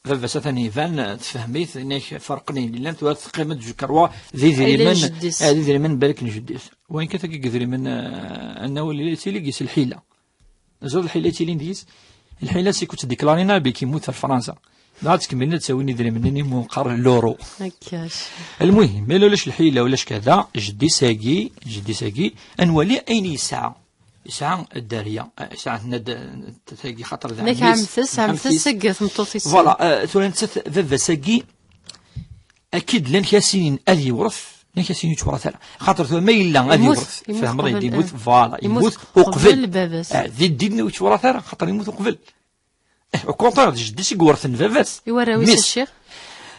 baba-s atan iban, eh, tfehmit, inek ferqen ayen yellan, tura teqqim-d je crois d idrimen, eh, d idrimen balak n jeddi-s. Wayen kan tagi n yidrimen, eh, ad nawel yella yettili deg-s lḥila. Teẓriḍ lḥila yettilin deg-s? Lḥila, c'est que ttdiklarin abik yemmut ar Fransa. Dɣa ttkemmilen ad ttawin idrimen-nni mu qqaren l'euro. Akka. Lmuhim, ma ulac lḥila, ulac kada, jeddi-s-agi, jeddi-s-agi, ad nwali ayen yesɛa. Yesɛa dderya, yesɛa tenna-d tagi xaṭer d ɛemmi-s, ɛemti-s. Ɛemti-s seg tmeṭṭut-is. Voilà, euh, tura nettat baba-s-agi, akid llan kra sinin ad yewret, llan kra sinin ur yettwret ara. Xaṭer tura ma yella ad yewret, tfehmeḍ, yemmut, voilà, yemmut uqbel baba-s. Ah, di ddin ur yettwret ara, xaṭer yemmut uqbel. Eh, au contraire, d jeddi-s i iwerten baba-s. I warraw-is, a ccix?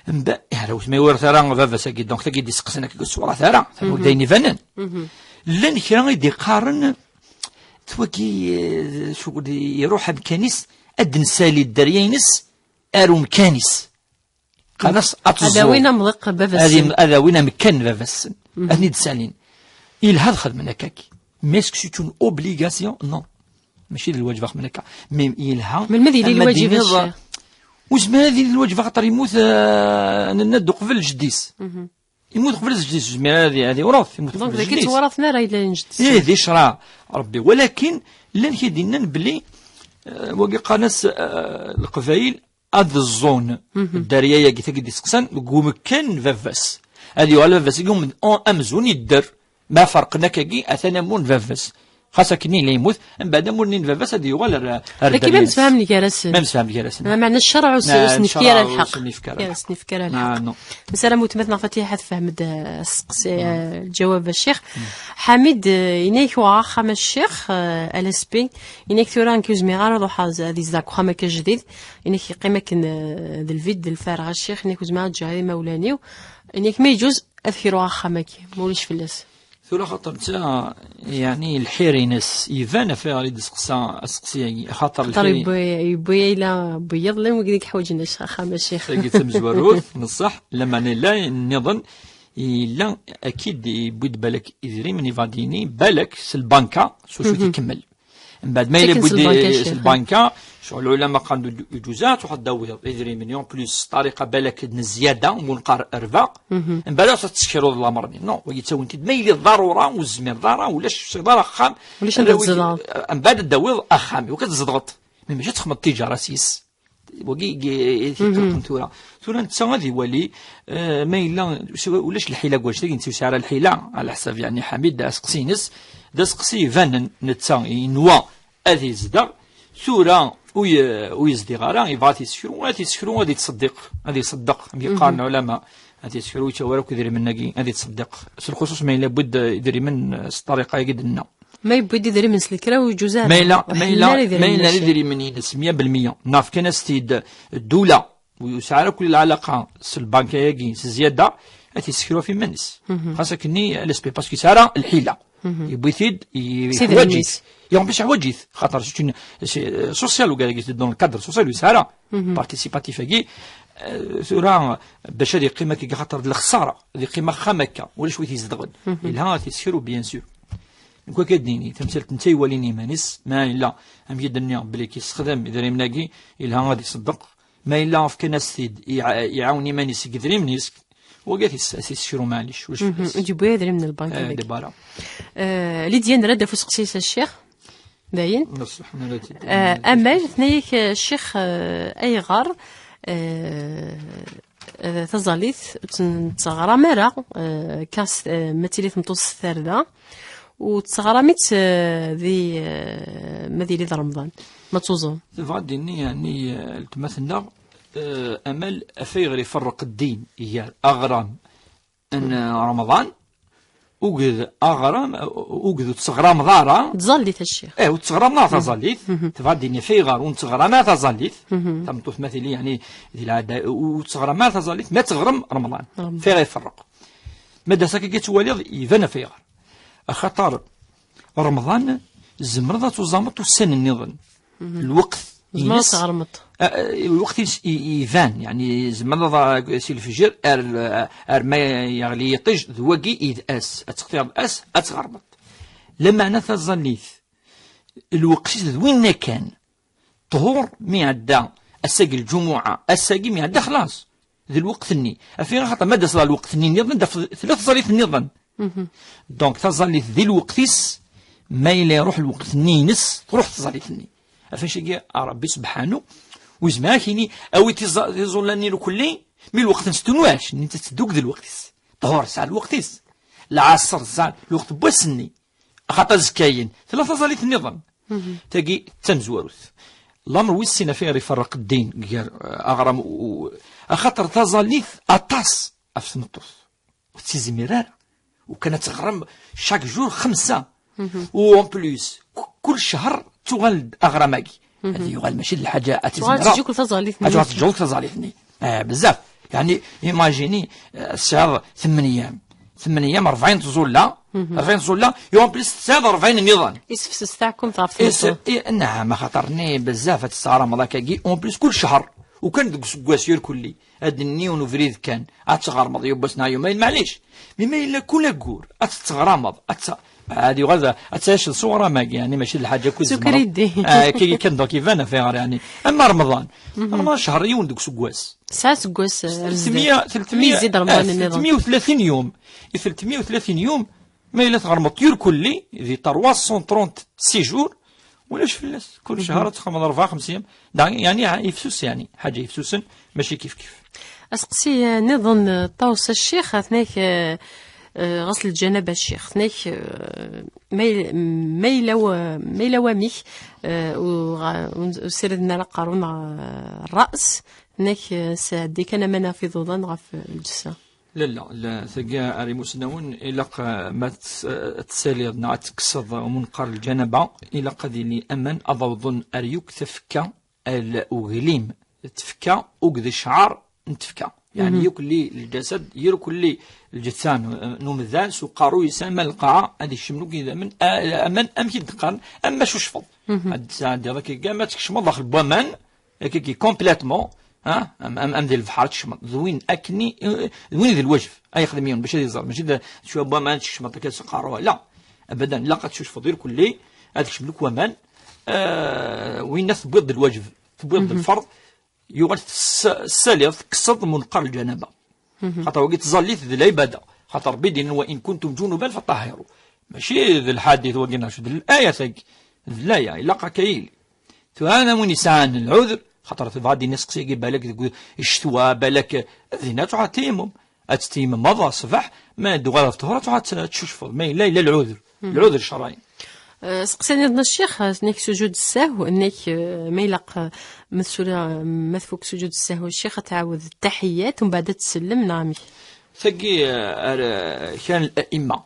Mba, i arraw-is ma iwert ara baba-s-agi, donc tagi d-iseqsen akka ur yettwret ara, d ayen ibanen. Llan kra i d-iqqaren, twagi, eh, ccɣel iruḥ amkan-is, ad d-nsali dderya-ines ar umkan-is. Xalas, ad teẓẓu. Ad awin amḍiq baba-sen. Ad im-, ad awin amkan baba-sen. Ad ten-id-salin. Ilha ad xedmen akkaki. Mais est-ce que c'est une obligation? Non. Mačči d lwaǧeb ad xedmen akka. Mais yelha. Melmi ad yili lwaǧeb, a ccix? Ur zmiren ad yili lwaǧeb axaṭer yemmut, euh, nenna-d uqbel jeddi-s. Yemmut uqbel jeddi-s, ur zmiren ad, ad iwret, yemmut uqbel jeddi-s. Donc, dagi ttwaraten ara yella n jeddi-s. Ih, di ccṛeɛ Ṛebbi. Walakin, llan kra i d-yennan belli, euh, wagi qqaren-as, euh, Leqbayel, ad ẓẓun dderya-agi tagi d-iseqsan deg umkan n baba-s. Ad yuɣal baba-s deg um-, amzun yedder. Ma ferqen akkagi, atan amur n baba-s. Xas akken yella yemmut, mbeɛd amur-nni n baba-s ad yuɣal ar, ar dderya-ines. Ma msefhamen gar-asen. Ma msefhamen gar-asen. Meɛna ccṛeɛ ur s-, ur sen-yefki ara lḥeqq. Ur sen-yefki ara lḥeqq. Nessaram weltma-tneɣ Fatiḥa tefhem-d, eh, asteqsi, eh, lǧawab, a ccix. Ḥamid, eh, yenna-ak uɣeɣ axxam, a ccix, eh, a l'A S P. Yenna-ak tura nekk ur zmireɣ ara ad ruḥeɣ ad izdeɣ deg uxxam akka ajdid. Yenna-ak yeqqim akken, eh, d lvid, d lfareɣ, a ccix. Yenna-ak ur zmireɣ ad ǧǧeɣ ara imawlan-iw. Yenna-ak ma yeǧuz ad kruɣ axxam-agi, ma ulac fell-as. Tura xaṭer netta, yeɛni lḥir-ines, iban ɣef ayɣer i d-iseqsa aseqsi-agi. Xaṭer lḥir yewwi, yewwi ayla n wiyiḍ, llan wigad i yeḥwaǧen axxam, a ccix. Tagi d tamezwarut, n ṣṣeḥ, lameɛna yella nniḍen, yella akid yewwi-d balak idrimen, iva ad d-yini, balak s lbanka, s wacu i t-ikemmel. Mbeɛd ma yella s lbanka, ccɣel lɛulama qqaren-d ur yeǧuz ara ad truḥeḍ ad d-tawiḍ idrimen, en plus s ṭṭariqa balak n zzyada, ur neqqar rrba. Mbeɛd ad tessekruḍ lamer-nni. Non, wagi ttawin-t-id ma yella d ḍarura, ur tezmireḍ ara, ulac, ur tesɛiḍ ara axxam. Ulac anda tzedɣeḍ. Mbeɛd ad d-tawiḍ axxam, iwakken ad tzedɣeḍ. Mi mačči ad texmeḍ tijara s yes. Wagi i, i, i t-iqelqen tura. Tura netta ad iwali, eh, ma yella, ulac lḥila deg wannect-agi, netta ur yesɛi ara lḥila, ɛla ḥsab, yeɛni, Ḥamid, d aseqsi-ines, d aseqsi ibanen, netta yenwa ad izdeɣ, tura ur ye-, ur yezdiɣ ara, yebɣa ad t-yessekru, ad t-yessekru, ad yettṣeddiq, ad iṣeddeq, am yeqqaren lɛulama, ad t-yessekru, ur yettawi ara akk idrimen-agi, ad yettṣeddiq. S lxuṣuṣ ma yella yewwi-d idrimen s ṭṭariqa-agi d-nenna. Ma yewwi-d idrimen s lekra ur yeǧuz ara. Ma yella, ma yella, ma yella idrimen-ines meyya belmeyya, neɣ fkan-as-t-id ddula, ur yesɛi ara akk lɛalaqa s lbanka-agi, s zzyada, ad t-yessekru ɣef yiman-is. Xas akkenni, l'A S P, parce que yesɛa ara lḥila. Yewwi-t-id, yeḥwaǧ-it. Yeɣmec yeḥwaǧ-it. Xaṭer c'est une, c'est, euh, social, ugar-agi, c'est dans le cadre social, ur yesɛi ara. Participatif-agi, euh, tura, bac ad yeqqim akka, xaṭer d lexsara, ad yeqqim axxam akka, ulac wi t-izedɣen. Yelha ad t-yessekru, bien sûr. Nekk akka d-nini, tamsalt netta iwalin iman-is, ma yella, amek i d-nniɣ, belli k-yessexdam idrimen-agi, yelha ad iṣeddeq. Ma yella fkan-as-t-id, iɛa-, iɛawen iman-is deg idrimen-is, wagi ad t-is-, ad t-yessekru, maɛlic, ulac fell-as. Ur d-yewwi idrimen n lbank. Eh, deg berra. Eh, Lidya, nerra-d ɣef useqsi-is, a ccix. Dayen. Amal, tenna-yak, eh, ccix, eh, ayɣer, eh, eh, taẓallit ur tt-, ur tt-teɣram ara, eh, akka s-, eh, ma tili tmeṭṭut s tarda, ur tt-teɣram-itt, eh, di, eh, ma d yili d Remḍan, ma d tuẓum. Tebɣa ad d-tini, yeɛni, eh, weltma-tneɣ, eh, Amal, ɣef ayɣer iferreq ddin gar aɣram n Remḍan, uged aɣram, uged ur teɣrameḍ ara. Tẓallit, a ccix. Eh, ur teɣrameḍ ara taẓallit. Tebɣa ad d-tini ɣef ayɣer ur teɣram ara taẓallit. Tameṭṭut ma tili, yeɛni, di lɛada, ur teɣram ara taẓallit, ma teɣrem Remḍan. Remḍan. Ɣef ayɣer iferreq. Ma d ass-agi ad twaliḍ, iban ɣef ayɣer. Axaṭer Remḍan, tzemreḍ ad tuẓameḍ ussan nniḍen. Lweqt tzemreḍ ad teɣremeḍ. Ah, ah, lweqt-is i, i, iban, yeɛni, tzemreḍ ad, si lefjer ar, ar ma yeɣli yiṭij, d wagi i d ass. Ad teqtiḍ ass, ad tɣermeḍ. Lameɛna taẓallit, lweqt-is d winna kan. Ṭhur mi iɛedda ass-agi lǧumuɛa, ass-agi mi iɛedda xlaṣ. D lweqt-nni. Ɣef ayɣer? Axaṭer ma d-taseḍ ɣer lweqt-nni nniḍen, ad tafeḍ tella tẓallit nniḍen. Donc, taẓallit di lweqt-is, ma yella iruḥ lweqt-nni-ines, truḥ tẓallit-nni. Ɣef wannect-agi, a Ṛebbi sebḥanu, Wezmeɣ-ak ini, awi tiẓ-, tiẓulla-nni irkelli, mi lweqt n stunwac, nni tetteddu deg lweqt-is. Ṭhur sɛa lweqt-is. Lɛaṣer sɛa lweqt n wass-nni. Axaṭer azekka-yin, tella taẓallit nniḍen. Tagi d tamezwarut. Lamer wis sin af iɣer iferreq ddin gar, eh, aɣram u, u, axaṭer taẓallit aṭas ɣef tmeṭṭut. Ur tettizmir ara. Ukan ad teɣrem chaque jour xemsa. U en plus, ku-, kul ccher tuɣal-d aɣram-agi. Ad yuɣal mačči d lḥaǧa ad tuɣal tizmira. Teǧǧi kul taẓallit-nni. Ad tuɣal teǧǧi kul taẓallit-nni. Eh, bezzaf. Yeɛni, imagini, eh, tesɛiḍ tmen ayyam. Tmen ayyam, rebɛin tẓulla. Rebɛin tẓulla, et en plus tesɛiḍ rebɛin nniḍen. Isefses taɛkumt ɣef tmeṭṭut. Is-, i, nɛam, axaṭer-nni bezzaf ad tesseɣrameḍ akkagi, en plus kul ccher. Ukan deg useggas irkelli. Ad d-nini yiwen ubrid kan, ad teɣrmeḍ yiwwas neɣ yumayen, maɛlic. Mi ma yella kul aggur, ad tetteɣrameḍ, ad t-, ad yuɣal d, ad tɛiceḍ s uɣram-agi, yeɛni mačči d lḥaǧa akk i tzemreḍ. Sukridi. Ah, akkagi kan, donc iban ɣef ayɣer, yeɛni. Ama Remḍan, Remḍan ccher yiwen deg useggas. Tesɛa aseggas, eh, ar zdat. Tletmya, tletmya, mi yezzi-d Remḍan, eh, nniḍen. Tletmya u tlatin yum. I tletmya u tlatin yum, ma yella tɣermeḍ irkelli, di trois cent trente-six jours, ulac fell-as. Kul ccher ad txedmeḍ rebɛa xemsa ayyam. Da, yeɛni, ha, ifsus, yeɛni, ḥaǧa ifsusen, mačči kif kif. Aseqsi, eh, nniḍen, eh, Ṭawes a ccix, atnak, eh, eh, ɣas lǧanaba a ccix, atnak, eh, ma yel-, ma yella wa-, ma yella wamek, eh, u-, ɣa-, u-, ur ssiriden ara aqerru neɣ, eh, ṛṛas, atnak, eh, sɛeddi kan aman ɣef iḍudan ɣef, eh, lǧessa. Lalla, la, tagi ar imusnawen, ilaq, eh, ma ts-, eh, ad tsaliḍ neɣ ad tekkseḍ umunqar lǧanaba, ilaq ad yili aman ad awḍen ar yakk tafekka, al-, uglim, tfekka, ugd ccɛer n tfekka. Yeɛni yakk li lǧasad, yakk li lǧetta n, n umdan, s uqerru-is ama lqaɛa, ad ikcem yakk idammen, a-, aman, amek i d-qqaren, am ma cucfeḍ. Ad tesɛeddiḍ akka, ma tkecmeḍ daxel n waman, Akkagi, complètement, ha? Am, am, am di lebḥer ad tkecmeḍ. D win akkenni, eh, d win i d lwajeb. Ay yexdem yiwen, bac ad iẓer. Mačči d, d cwiya n waman ad tkecmeḍ akka s uqerru. La. Abadan, ilaq ad tcucfeḍ irkelli, ad tkecmeḍ akk waman. Eh, winna tewwiḍ-d lwajeb, tewwiḍ-d lferḍ, yuɣal tess-, tessaliḍ, tekkseḍ munqar lǧanaba. Xaṭer wagi tẓallit d lɛibada. Xaṭer Rebbi d-yenna, "Wa in kuntum junuban faṭahhiru." Mačči d lḥadit wagi, neɣ d laya-agi. D laya, ilaq akka yili. Tura, ana win yesɛan lɛuder, xaṭer tebɣa ad d-ini aseqsi-agi, balak deg ccetwa, balak, dinna ad truḥ ad teyemmem. Ad tetteyemmeḍ ṣṣbeḥ, ma d-tuɣal ɣef ṭṭhur, ad truḥ ad tcucfeḍ. Ma yella, yella lɛuder. Lɛuder ccerɛi. Eh, seqsi nniḍen a ccix, nnek sujud ssahw, nnek, eh, ma ilaq, eh, ma tsura, eh, ma tfuk sujud ssahw a ccix, ad tɛawed ttaḥiyat, umbeɛd ad tsellem, neɣ amek? Tagi, eh, ar, eh, kra n la'imma.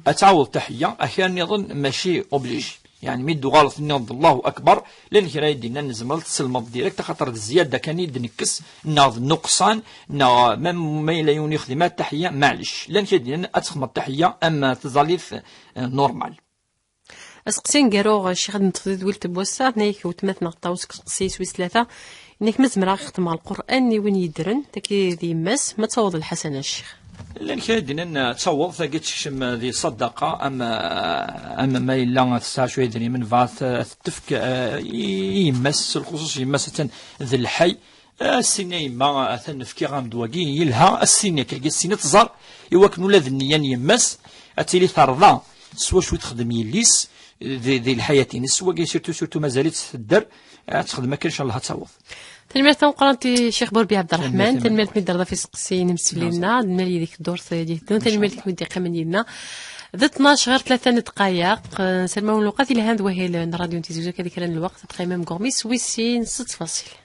Ad tɛawed ttaḥiyya, a kra nniḍen mačči obligé. Yeɛni mi d-tuɣaleḍ tenniḍ-d Allahu Akbar, llan kra i d-yennan nezmer ad tselmeḍ direct, axaṭer d zzyada kan i d-nekkes, neɣ d nnuqṣan, neɣ ma, ma yella yiwen yexdem ttaḥiyya, maɛlic. Llan kra i d-yennan ad texdmeḍ ttaḥiyya am tẓallit, eh, normal. Aseqsi n garuɣ, ccix, ad neṭṭef di tedwilt n wass-a, tenna-yak weltma-tneɣ Ṭawes deg useqsi-is wis tlata, yenna-k ma zemreɣ ad xedmeɣ Lqur'an i win yeddren, tagi d yemma-s, ma taweḍ lḥasana, ccix? Llan kra i d-yennan, eh, taweḍ, tagi tekcem, eh, di ṣaddaqa, am, eh, am ma yella tesɛa cwiya idrimen, bɣa ad t-, ad t-tefk, eh, i, i yemma-s, s lxuṣuṣ yemma-s attan d lḥay, Assin a yemma, atan fkiɣ-am-d wagi, yelha, assin akkagi, assin ad tẓer, i wakken ula d nniya n yemma-s, ad tili terḍa s wacu i texdem yelli-s, di, di lḥayat-ines, wagi surtout, surtout mazal-itt tedder, ad texdem akka, ncallah ad taweḍ. Tanemmirt tameqqrant i Ccix Burbi Ɛebderreḥman, tanemmirt mi d-terḍa ɣef iseqsiyen imesflin-nneɣ, ad nali deg ddurt i d-iteddun, tanemmirt i kem-id-iqqimen yid-neɣ. D ṭnac ɣer tlata n ddqayeq, eh, nsellem-awen lewqat yelhan d wahil n Rradyu n Tizi Uzzu, akka di kra n lweqt, ad tqaymem deg uɣmis wis sin s ttfaṣil.